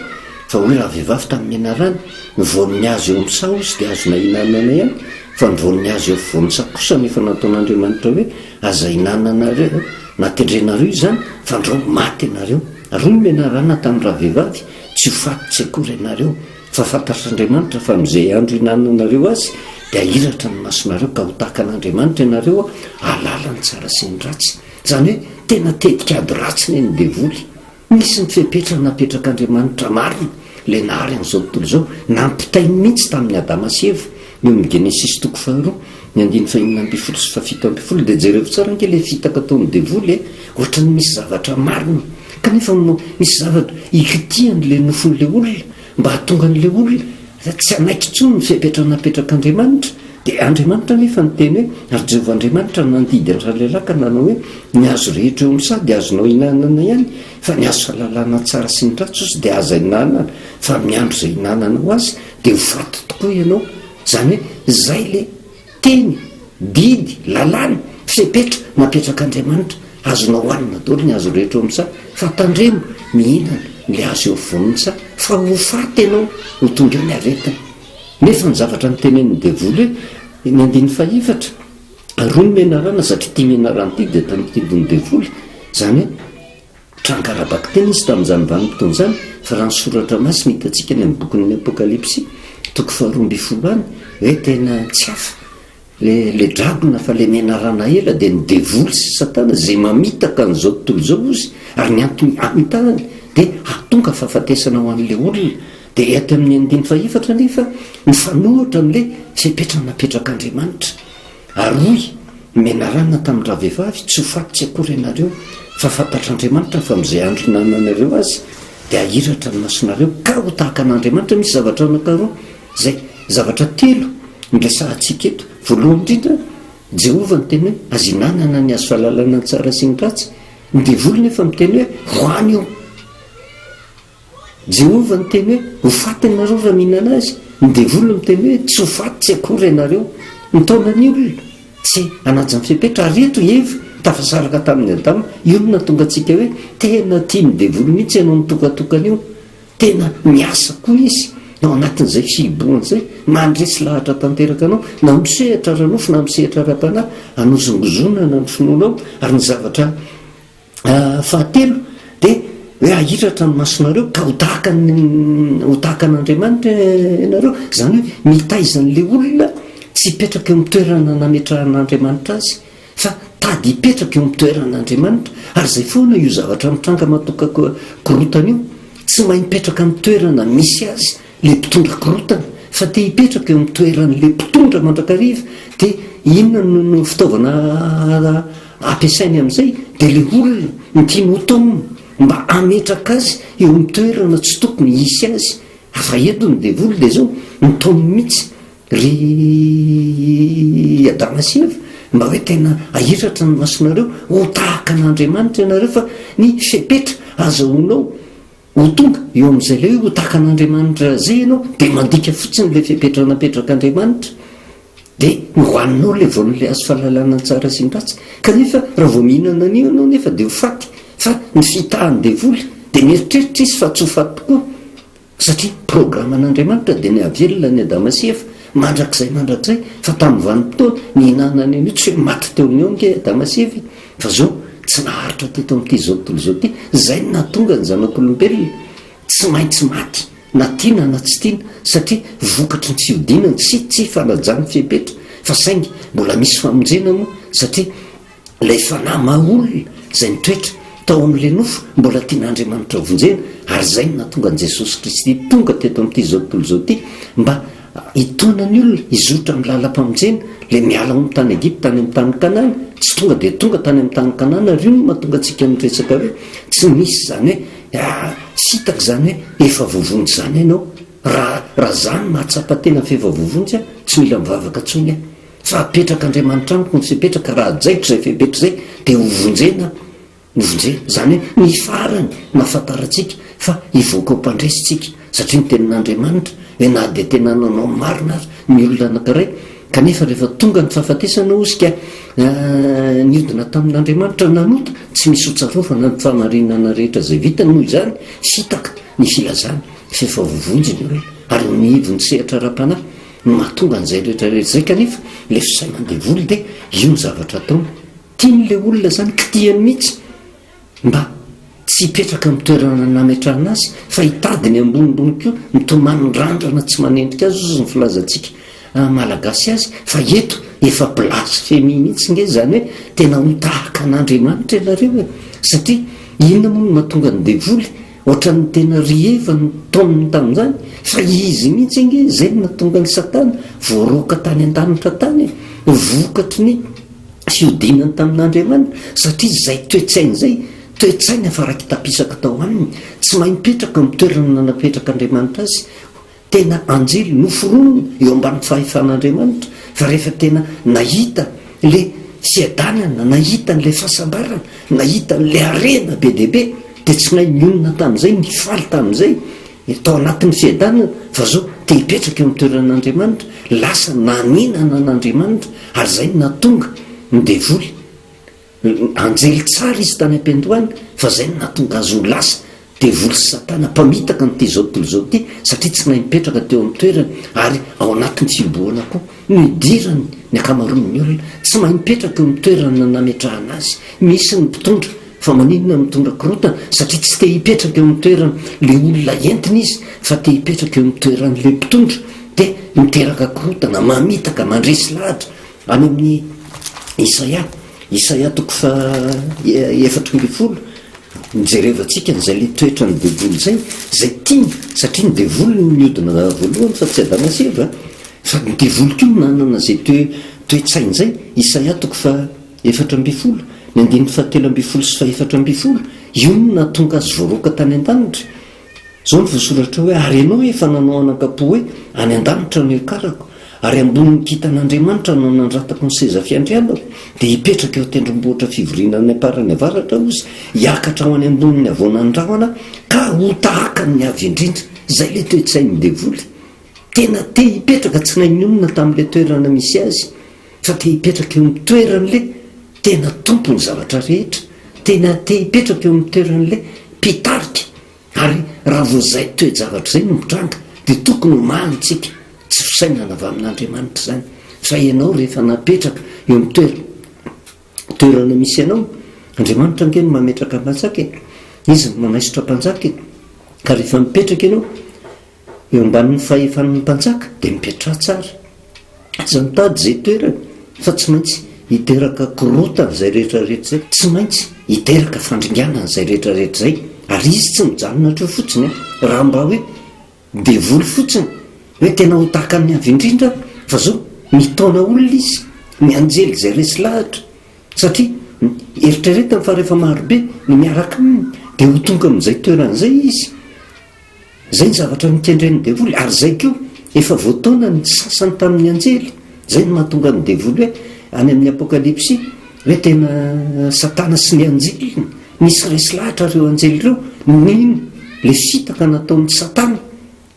Fa hoy ravehivavy tamin'ny menarana, Ny voan'ny hazo eo amin'ny saha hozy dia azonay ihinanana ihany, fa ny voan'ny hazo eo afovoan'ny saha kosa no efa nataon'Andriamanitra hoe aza ihinananareo, na tendrenareo izany, fandrao maty ianareo. Ary hoy ny menarana tamin'ny ravehivavy, Tsy ho faty tsy akory ianareo, fa fantatr'Andriamanitra fa amin'izay andro ihinananareo azy, dia hahiratra ny masonareo ka ho tahaka an'Andriamanitra ianareo hahalala ny tsara sy ny ratsy. Izany hoe tena tetik'ady ratsy ny an'ny devoly. Nisy ny fepetra napetrak'Andriamanitra marina, ilay nahary an'izao tontolo izao, nampitainy mihitsy tamin'i Adama sy Eva, eo amin'ny Genesisy toko faharoa, ny andininy fahenina ambinifolo sy fahafito ambinifolo, dia jereo tsara ange ilay fitaka ataon'ny devoly e, ohatran'ny misy zavatra marina, kanefa misy zavatra ikitihan'ilay nofon'ilay olona, mba hahatonga an'ilay olona tsy hanaiky intsony ny fepetra napetrak'Andriamanitra, dia Andriamanitra anefa niteny hoe, ary Jehovah Andriamanitra nandidy an-dralehilahy ka nanao hoe, ny hazo rehetra eo amin'ny saha dia azonao ihinanana ihany, fa ny hazo fahalalana tsara sy ny ratsy ozy dia aza ihinanana, fa amin'ny andro izay ihinananao azy dia ho faty tokoa ianao. Izany hoe izay ilay teny, didy, lalàna, fepetra napetrak'Andriamanitra, azonao hohanina daholo ny hazo rehetra eo amin'ny saha, fa tandremo mihinana ilay hazo eo afovoan'ny saha, fa ho faty ianao, ho tonga eo ny aretina. Nefa ny zavatra notenenin'ny devoly hoe, ny andininy fahefatra, roa ny menarana, satria ity menarana ity dia tandindon'ny devoly, izany hoe, Tranga ara-bakiteny izy tamin'izany vanim-potoana izany, fa raha ny soratra masina hitantsika any amin'ny bokin'ny Apokalypsy, toko faharoa ambinifolo any, hoe tena tsy hafa le le dragona fa le menarana ela dia ny devoly sy satana izay mamitaka an'izao tontolo izao ozy, ary ny antony hamitahany dia hahatonga fahafatesana ho an'ilay olona. Dia eto amin'ny andininy fahefatra anefa mifanohitra amin'ilay fepetra napetrak'Andriamanitra. Ary hoy ny menarana tamin-dravehivavy, Tsy ho faty tsy akory ianareo, fa fantatr'Andriamanitra fa amin'izay andro ihinananareo azy, dia hahiratra ny masonareo, ka ho tahaka an'Andriamanitra. Misy zavatra anankiroa izay, zavatra telo no resahantsika eto. Voalohany indrindra, Jehovah niteny hoe, Aza ihinanana ny hazo fahalalana ny tsara sy ny ratsy. Ny devoly nefa miteny hoe, Hohano io. Jehovah niteny hoe, Ho faty ianareo raha mihinana azy. Ny devoly miteny hoe, Tsy ho faty tsy akory ianareo. Nitaona ny olona tsy hanaja ny fepetra. Ary eto i Eva tafasaraka tamin'i Adama. Io no nahatonga antsika hoe tena tian'ny devoly mihitsy ianao mitokatokana io. Tena miasa koa izy ao anatin'izay fihibohana izay. Mandresy lahatra tanteraka anao na amin'ny sehatra ara-nofo na amin'ny sehatra ara-panahy. Hanozongozonana ny finoanao ary ny zavatra Fahatelo dia hoe hahiratra ny masonareo ka ho tahaka ny ho tahaka an'Andriamanitra ianareo, izany hoe mitaiza an'ilay olona tsy hipetraka eo amin'ny toerana nametrahan'Andriamanitra azy fa tady hipetraka eo amin'ny toeran'Andriamanitra, ary izay foana io zavatra mitranga mahatonga korontana io, tsy mahay mipetraka amin'ny toerana misy azy ilay mpitondra korontana. fa te hipetraka eo amin'ny toeran'ilay mpitondra mandrakariva dia inona no no fitaovana ampiasainy amin'izay? Dia ilay olona no tiany hotaomina mba hametraka azy eo amin'ny toerana tsy tokony hisy azy. Fa eto ny devoly dia izao, mitaominy mihitsy ry Adama sy Eva mba hoe tena ahiratra ny masonareo, ho tahaka an'Andriamanitra ianareo fa ny fepetra azahoanao Ho tonga eo amin'izay ilay hoe ho tahaka an'Andriamanitra izay ianao, dia mandika fotsiny ilay fepetra napetrak'Andriamanitra, dia nohaninao ilay voan'ilay hazo fahalalana ny tsara sy ny ratsy. Kanefa raha vao mihinana an'io ianao nefa dia ho faty. Fa ny fitahan'ny devoly dia mieritreritra izy fa tsy ho faty tokoa, satria programan'Andriamanitra dia ny hahavelona an'i Adama sy Eva mandrakizay mandrakizay, fa tamin'ny vanim-potoana nihinanany an'io tsy hoe maty teo no eo ange Adama sy Eva e! Fa zao tsy naharitra teto amin'ity izao tontolo izao ity, izay no nahatonga ny zanak'olombelona tsy maintsy maty na tiana na tsy tiana satria vokatry ny fihodinany sy tsy fanajany fepetra, fa saingy mbola misy famonjena moa satria ilay fanahy maha olona izay nitoetra tao amin'ilay nofo mbola tian'Andriamanitra vonjena ary izay no nahatonga an'i Jesosy Kristy tonga teto amin'ity izao tontolo izao ity mba Hitaona ny olona hizotra amin'ny lalam-pamonjena, ilay miala ao amin'ny tany Egypta any amin'ny tany Kanana, tsy tonga dia tonga tany amin'ny tany Kanana, ary io no mahatonga antsika miresaka hoe tsy misy izany hoe ah, tsy hitako izany hoe efa voavonjy izany ianao, raha raha za no mahatsapa tena fa efa voavonjy aho, tsy mila mivavaka intsony aho, fa apetrak'Andriamanitra amiko ny fepetra ka raha hajaiko izay fepetra izay dia hovonjena aho. Novonjena, izany hoe ny farany nahafantarantsika fa hivoaka ho mpandresy isika, satria ny Tenin'Andriamanitra hoe na dia tena nanao ny marina aza ny olona anankiray, kanefa rehefa tonga ny fahafatesana hozy ka niodina tamin'Andriamanitra nanota, tsy misy hotsarovana ny fahamarinana rehetra izay vitany, noho izany fitaka ny filazana fa efa voavonjy ny olona, ary ny ivon'ny sehatra ara-panahy no mahatonga an'izay rehetra rehetra izay, kanefa ilay fisainan-devoly dia io ny zavatra ataony. Tiany ilay olona izany, kitihany mihitsy mba tsy hipetraka amin'ny toerana nametrahana azy fa hitady ny ambonimbony koa, mitomany randrana tsy manendrika azy ozy ny filazantsika malagasy azy fa eto efa blasphemie mihitsy nge izany hoe tena ho tahaka an'Andriamanitra ianareo e! satria inona moa no mahatonga ny devoly ohatran'ny tena ry Eva no taoniny tamin'izany fa izy mihitsy ange izay no nahatonga an'i Satana voaroaka tany an-danitra tany e! vokatry ny fihodinany tamin'Andriamanitra, satria izay toe-tsaina izay, toe-tsaina efa raiki-tapisaka tao aminy, tsy mahay mipetraka amin'ny toerana nanapetrak'Andriamanitra azy, tena anjely noforonina eo ambany fahefan'Andriamanitra, fa rehefa tena nahita ilay fiadanana, nahita an'ilay fahasambarana, nahita an'ilay harena be dia be, dia tsy nahay nionona tamin'izay, nifaly tamin'izay, tao anatin'ny fiadanana, fa zao te hipetraka eo amin'ny toeran'Andriamanitra, lasa naninana an'Andriamanitra, ary izay no nahatonga ny devoly, anjely tsara izy tany am-piandohana, fa izay no nahatonga azy ho lasa devoly sy satana, mpamitaka an'ity izao tontolo izao ity, satria tsy nahay nipetraka teo amin'ny toerany, ary ao anatin'ny fihibohana koa no idirany ny ankamaroan'ny olona, tsy mahay mipetraka eo amin'ny toerana nametrahana azy, misy ny mpitondra Fa maninona mitondra korontana? Satria tsy te hipetraka eo amin'ny toeran le olona entina izy fa te hipetraka eo amin'ny toeran'le mpitondra dia miteraka korontana, mamitaka, mandresy lahatra. Any amin'ny Isaia, Isaia toko faha 14, jerevantsika an'izay le toetran'ny devoly izay, izay tiany, satria ny devoly no niodina voalohany fa tsy Adama sy Eva, fa ny devoly koa no nanana izay toe toe-tsaina izay, Isaia toko faha 14, ny andininy fahatelo ambin'ny folo sy fahefatra ambin'ny folo, io no nahatonga azy voaroaka tany an-danitra. Izao no voasoratra hoe, Ary ianao efa nanao anakam-po hoe, Any an-danitra no hiakarako, ary ambonin'ny kintan'Andriamanitra no hanandratako ny seza fiandrianako, dia hipetraka eo an-tendrombohitra fivoriana any am-parany avaratra aho, izy, hiakatra ho any ambonin'ny havoanan'ny rahona, ka ho tahaka ny Avo Indrindra. Izay ilay toe-tsain'ny devoly. Tena te hipetraka, tsy nahay nionona tamin'ilay toerana misy azy. Fa te hipetraka eo amin'ny toeran'ilay tena tompon'ny zavatra rehetra, tena te hipetraka eo amin'ny toeran'ilay mpitarika, ary raha vao izay toe-javatra izay no mitranga dia tokony ho manintsika, tsy fisainana avy amin'Andriamanitra izany, fa ianao rehefa napetraka eo amin'ny toerana toerana misy anao, Andriamanitra ange no mametraka mpanjaka e, Izy no manaisotra mpanjaka e, ka rehefa mipetraka ianao Eo ambanin'ny fahefan'ny mpanjaka dia mipetraha tsara. Aza mitady izay toerana fa tsy maintsy hiteraka korontana izay rehetra rehetra izay, tsy maintsy hiteraka fandringanana izay rehetra rehetra izay, ary izy tsy mijanona hatreo fotsiny an! Raha mba hoe devoly fotsiny. Hoe tena ho tahaka ny avy indrindra fa zao mitaona olona izy, ny anjely izay resy lahatra satria eritreretiny fa rehefa marobe ny miaraka aminy dia ho tonga amin'izay toerana izay izy. Izay ny zavatra nikendren'ny devoly ary izay koa efa voataona ny sasany tamin'ny anjely. Izay no mahatonga ny devoly hoe any amin'ny apokalypsy hoe tena satana sy ny anjeliny. Nisy resy lahatra ireo anjely ireo nino ilay fitaka nataon'i satana.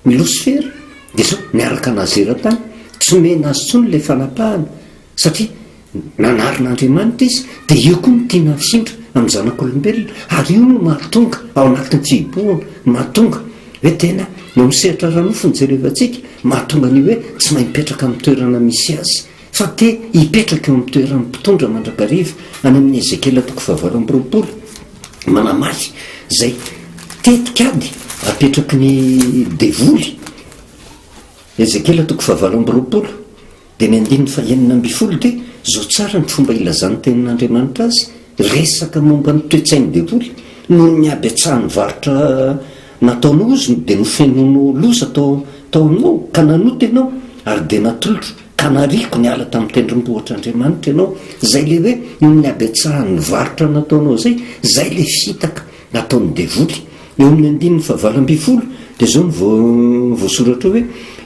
Ny losifera dia zao niaraka nazera tany, tsy nomena azy intsony ilay fanapahana satria nanarina Andriamanitra izy dia io koa no tiana hafindra amin'ny zanak'olombelona ary io no mahatonga ao anatin'ny fihibohana, mahatonga hoe tena eo amin'ny sehatra ara-nofo no jerevantsika, mahatonga an'io hoe tsy mahay mipetraka amin'ny toerana misy azy fa te hipetraka eo amin'ny toeran'ny mpitondra mandrakariva any amin'ny Ezekiela toko fahavalo amby 20. Manamafy izay tetik'ady apetraky ny devoly. Ezekiela toko fahavalo amby 20, dia ny andininy fahenina ambin'ny folo dia izao tsara ny fomba ilazan'ny tenin'Andriamanitra azy, resaka momba ny toe-tsain'ny devoly, noho ny habetsahan'ny varotra nataonao ozy dia nofenoinao loza tao tao aminao, ka nanota ianao, ary dia natolotro Ka nariako niala tamin'ny tendrombohitr'Andriamanitra ianao, izay ilay hoe noho ny habetsahan'ny varotra nataonao izay, izay ilay fitaka nataon'ny devoly. Eo amin'ny andininy fahavalo 12 dia izao no voasoratra hoe,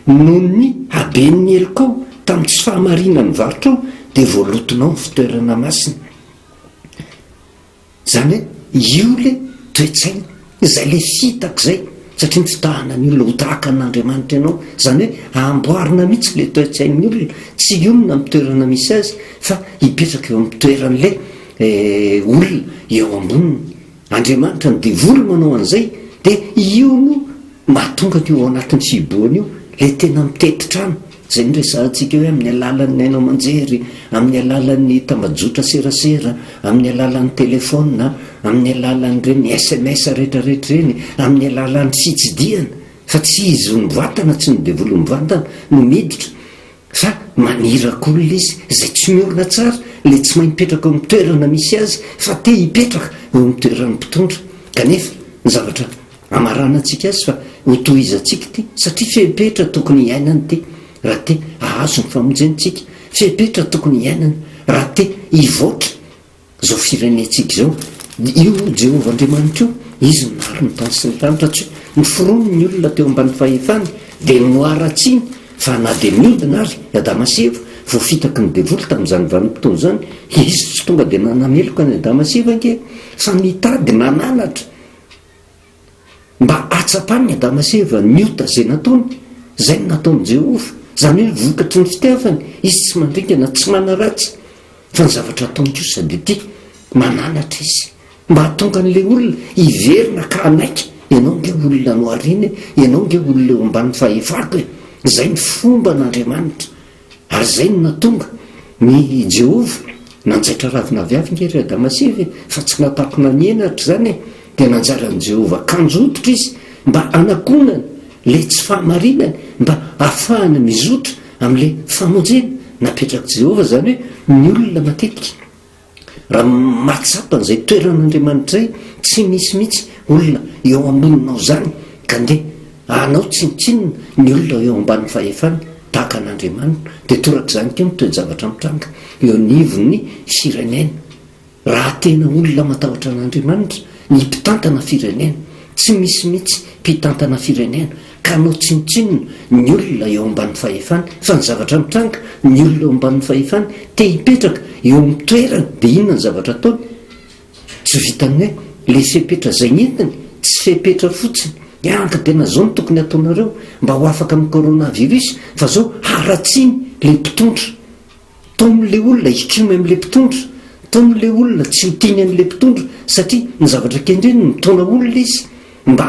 Noho ny haben'ny helokao tamin'ny tsy fahamarinan'ny varotrao dia voalotonao ny fitoerana masina. Izany hoe io le toe-tsaina, izay le fitaka izay, satria ny fitahana ny olona ho tahaka an'Andriamanitra ianao, izany hoe amboarina mihitsy le toe-tsain'ny olona, tsy hionona amin'ny toerana misy azy fa hipetraka eo amin'ny toeran'le olona eo amboniny. Andriamanitra, ny devoly manao an'izay, dia io no mahatonga an'io ao anatin'ny fihibohana io, ilay tena mitety trano, izay noresahantsika hoe amin'ny alalan'ny haino aman-jery, amin'ny alalan'ny tambajotra serasera, amin'ny alalan'ny telefaonina, amin'ny alalan'ireny sms rehetrarehetra ireny, amin'ny alalan'ny fitsidihana, fa tsy izy mivantana, tsy ny devoly mivantana no miditra, Fa maniraka olona izy izay tsy miorina tsara, ilay tsy mahay mipetraka eo amin'ny toerana misy azy fa te hipetraka eo amin'ny toeran'ny mpitondra. Kanefa ny zavatra hamaranantsika azy fa hotohizantsika ity satria fepetra tokony hiainana ity raha te hahazo ny famonjentsika, fepetra tokony hiainana raha te hivoatra. Izao firenentsika izao, io Jehovah Andriamanitra io, Izy no nahary ny tany sy ny lanitra, tsy hoe noforoniny ny olona teo ambany fahefany, dia noharatsiany, fa na dia niodina ary i Adama sy Eva, voafitaky ny devoly tamin'izany vanim-potoana izany, Izy tsy tonga dia nanameloka an'i Adama sy Eva ange, fa nitady nananatra. Mba hahatsapan'i Adama sy Eva ny ota izay nataony, izay no nataon'i Jehovah, izany hoe vokatry ny fitiavany, izy tsy mandringana, tsy manaratsy, fa ny zavatra ataony kosa dia ity, mananatra izy, mba hahatonga an'ilay olona hiverina ka hanaiky, ianao ange olona nohariana e, ianao ange olona eo ambany fahefako e, izay ny fomban'Andriamanitra. Ary izay no nahatonga ny Jehovah nanjaitra ravina aviavy nge ry Adama sy Eva e, fa tsy natakona ny henatra izany e, dia nanjaran'i Jehovah akanjo hoditra izy mba hanakonana ilay tsy fahamarinany, mba hahafahana mizotra amin'ilay famonjena napetrak'i Jehovah, izany hoe ny olona matetika. Raha mahatsapa an'izay toeran'Andriamanitra izay, tsy misy mihitsy olona eo amboninao izany ka ndeha hanao tsinontsinona ny olona eo ambany fahefany tahaka an'Andriamanitra. Dia torak'izany koa ny toe-javatra mitranga eo anivon'ny firenena. Raha tena olona matahotra an'Andriamanitra ny mpitantana firenena, tsy misy mihitsy mpitantana firenena ka hanao tsinontsinona ny olona eo ambany fahefany, fa ny zavatra mitranga, ny olona eo ambany fahefany te hipetraka eo amin'ny toerany dia inona ny zavatra ataony? Tsy vitan'ny hoe ilay fepetra izay nentiny, tsy fepetra fotsiny, anka tena izao no tokony hataonareo mba ho afaka amin'ny coronavirus fa izao haratsiany ilay mpitondra. Taomin'ilay olona hikomy amin'ilay mpitondra, taomin'ilay olona tsy ho tiany an'ilay mpitondra satria ny zavatra kendreny mitaona olona izy mba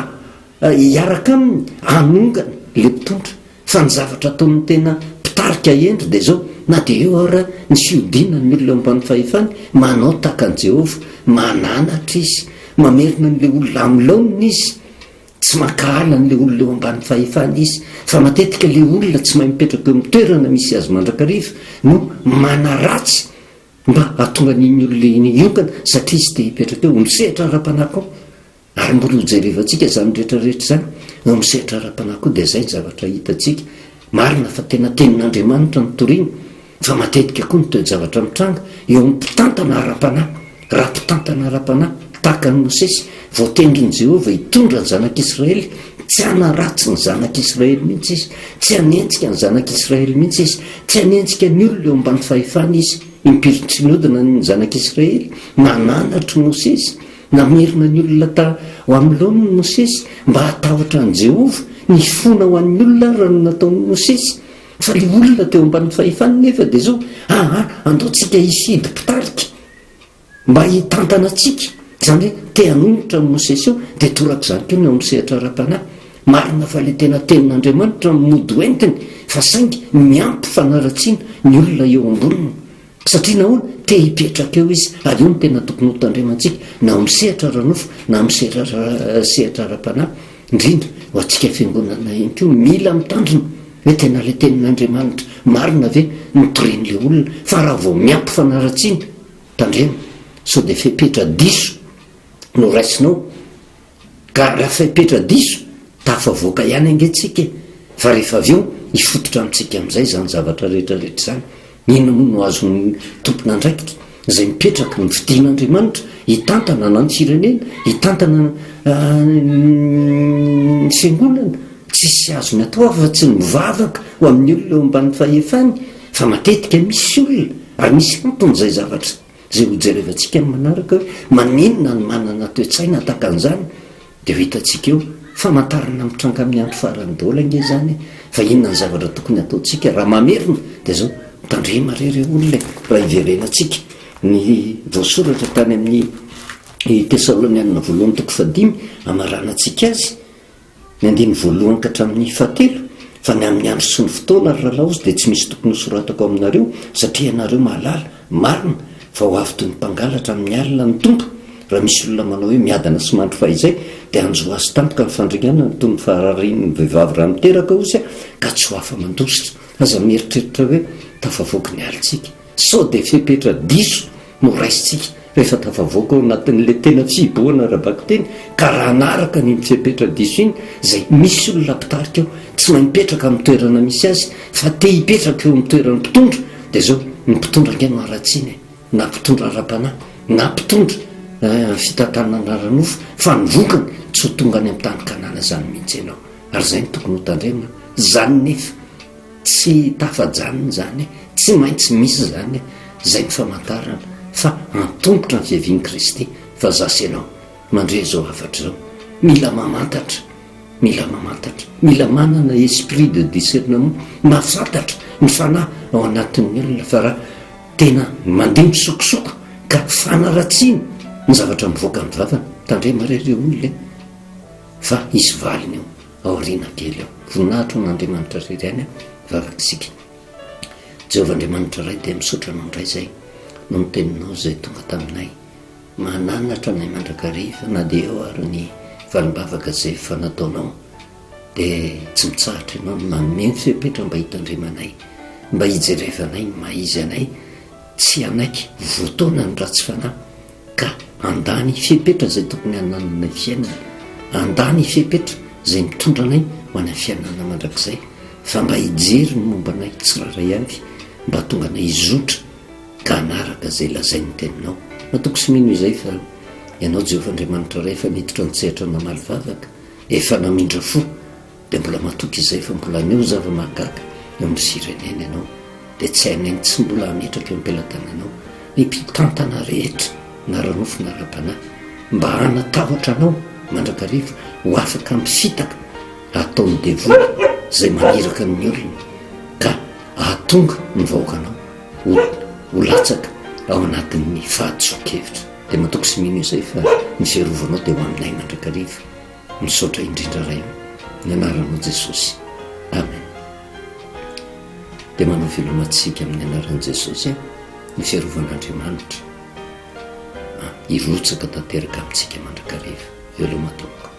hiaraka aminy hanongana ilay mpitondra. Fa ny zavatra ataon'ny tena mpitarika hendry dia izao, na dia eo ara ny fihodinan'ny olona eo ambany fahefany, manao tahaka an'i Jehovah, mananatra izy, mamerina an'ilay olona amin'ny laoniny izy, Tsy mankahala an'ilay olona eo ambany fahefany izy, fa matetika ilay olona tsy mahay mipetraka eo amin'ny toerana misy azy mandrakariva no manaratsy mba hahatonga an'iny olona iny hionkana satria izy te hipetraka eo. Amin'ny sehatra ara-panahy koa, ary mbola hojerevantsika izany rehetra rehetra izany, eo amin'ny sehatra ara-panahy koa dia izay ny zavatra hitantsika. Marina fa tena tenin'Andriamanitra no torina, fa matetika koa ny toe-javatra mitranga eo amin'ny mpitantana ara-panahy. Raha mpitantana ara-panahy tahaka an'i Mosesy, voatendrin'i Jehovah hitondra ny zanak'Israely, tsy hanaratsy ny zanak'Israely mihitsy izy, tsy hanenjika ny zanak'Israely mihitsy izy, tsy hanenjika ny olona eo ambany fahefany izy. Impiry tsy niodina ny zanak'Israely, nananatra i Mosesy, Namerina ny olona ta ho amin'ny laoniny Mosesy mba hatahotra an'i Jehovah. Nifona ho an'ny olona àry raha ny nataon'i Mosesy. Fa ilay olona teo ambany fahefany nefa dia izao, Aa, andao tsika hifidy mpitarika mba hitantana antsika. Izany hoe te hanolotra an'i Mosesy eo, dia torak'izany koa ny eo amin'ny sehatra ara-panahy. Marina fa ilay tena tenin'Andriamanitra no mody hoentiny, fa saingy miampy fanaratsiana ny olona eo amboniny. Satria nahoana? Te hipetraka eo izy, ary io no tena tokony ho tandremantsika, na amin'ny sehatra ara-nofo na amin'ny sehatra ara-panahy, indrindra ho antsika fiangonana ihany koa, mila mitandrina hoe tena ilay tenin'Andriamanitra marina ve no torian'ilay olona, fa raha vao miampy fanaratsiana, tandremo sao dia fepetra diso no raisinao. Ka raha fepetra diso, tafavoaka ihany ange tsika e! Fa rehefa avy eo, hifototra amintsika amin'izay izany zavatra rehetra rehetra izany. Inona moa no azon'ny tompon'andraikitra, izay mipetraka, ny fidin'Andriamanitra, hitantana na ny firenena, hitantana ny fiangonana? Tsisy azony atao afa-tsy ny mivavaka ho amin'ny olona eo ambany fahefany, fa matetika misy olona, ary misy antony izay zavatra. Izay ho jerevantsika amin'ny manaraka hoe maninona no manana toe-tsaina tahaka an'izany dia ho hitantsika eo. Famantarana mitranga amin'ny andro farany daholo ange izany e! Fa inona ny zavatra tokony hataontsika raha mamerina dia izao, mitandrema re re olona e! Raha hiverenantsika ny voasoratra tany amin'ny Tesalonianina voalohany toko fahadimy hamaranantsika azy, Ny andininy voalohany ka hatramin'ny fahatelo, Fa ny amin'ny andro sy ny fotoana, ry rahalahy ozy, dia tsy misy tokony hosoratako aminareo, satria ianareo mahalala, marina, fa ho avy toy ny mpangalatra amin'ny alina ny Tompo. Raha misy olona manao hoe miadana sy mandry fahizay, dia hanjo azy tampoka ny fandringanana toy ny fahararian'ny vehivavy raha miteraka, ozy, ka tsy ho afa-mandositra. Aza mieritreritra hoe tafavoaka ny alintsika. Sao dia fepetra diso no raisintsika rehefa tafavoaka ao anatin'ilay tena fihibohana ara-bakiteny ka raha hanaraka an'iny fepetra diso iny izay misy olona mpitarika ao tsy mahay mipetraka amin'ny toerana misy azy fa te hipetraka eo amin'ny toeran'ny mpitondra dia izao ny mpitondra ange no haratsiana e! na mpitondra ara-panahy na mpitondra fitantanana ara-nofo fa ny vokany tsy ho tonga any amin'ny tany Kanana izany mihitsy ianao ary izay no tokony hotandremana izany nefa Tsy tafajanona izany e! Tsy maintsy misy izany e! Izay ny famantarana fa antomotra ny fiavian'i Kristy fa za sy ianao mandre izao hafatra izao mila mamantatra, mila mamantatra, mila manana esprit de discernement mahafantatra ny fanahy ao anatin'ny olona fa raha tena mandeha misokosoko ka fanaratsiana ny zavatra mivoaka ny vavany, tandremo re ry olona e! Fa hisy valiny eo. Aoriana kely ao. Voninahitra ho an'Andriamanitra irery ihany vavaka isika. Jehovah Andriamanitra Ray dia misaotra Anao indray izay noho ny teninao izay tonga taminay. Mananatra anay mandrakariva na dia eo ary ny valim-bavaka izay efa nataonao dia tsy mitsahatra Ianao ny manome ny fepetra mba hitandremanay, mba hijerevanay ny maha izy anay, tsy hanaiky voataona ny ratsy fanahy. Ka handà ny fepetra izay tokony hanananay fiainana, handà ny fepetra izay mitondra anay ho any amin'ny fiainana mandrakizay, fa mba hijery ny momba anay tsirairay avy, mba hahatonga anay hizotra ka hanaraka izay lazain'ny Teninao. Matoky sy mino izay fa Ianao Jehovah Andriamanitra Ray efa niditra an-tsehatra namaly vavaka, efa namindra fo, Dia mbola matoky izay fa mbola haneho zava-mahagaga eo amin'ny firenena ianao, dia tsy hainay ny tsy mbola hametraka eo am-pelatananao ny mpitantana rehetra na ara-nofo na ara-panahy mba hanatahotra anao mandrakariva ho afaka amin'ny fitaka ataon'ny devoly izay maniraka ny olona ka hahatonga ny vahoakanao ho ho latsaka ao anatin'ny fahadisoan-kevitra. Dia matoky sy mino izay fa ny fiarovanao dia ho aminay mandrakariva. Misaotra indrindra Ray o, ny anaranao Jesosy. Amen. Dia manao veloma antsika amin'ny anaran'i Jesosy ny fiarovan'Andriamanitra hirotsaka tanteraka amintsika mandrakariva. Veloma tompoko.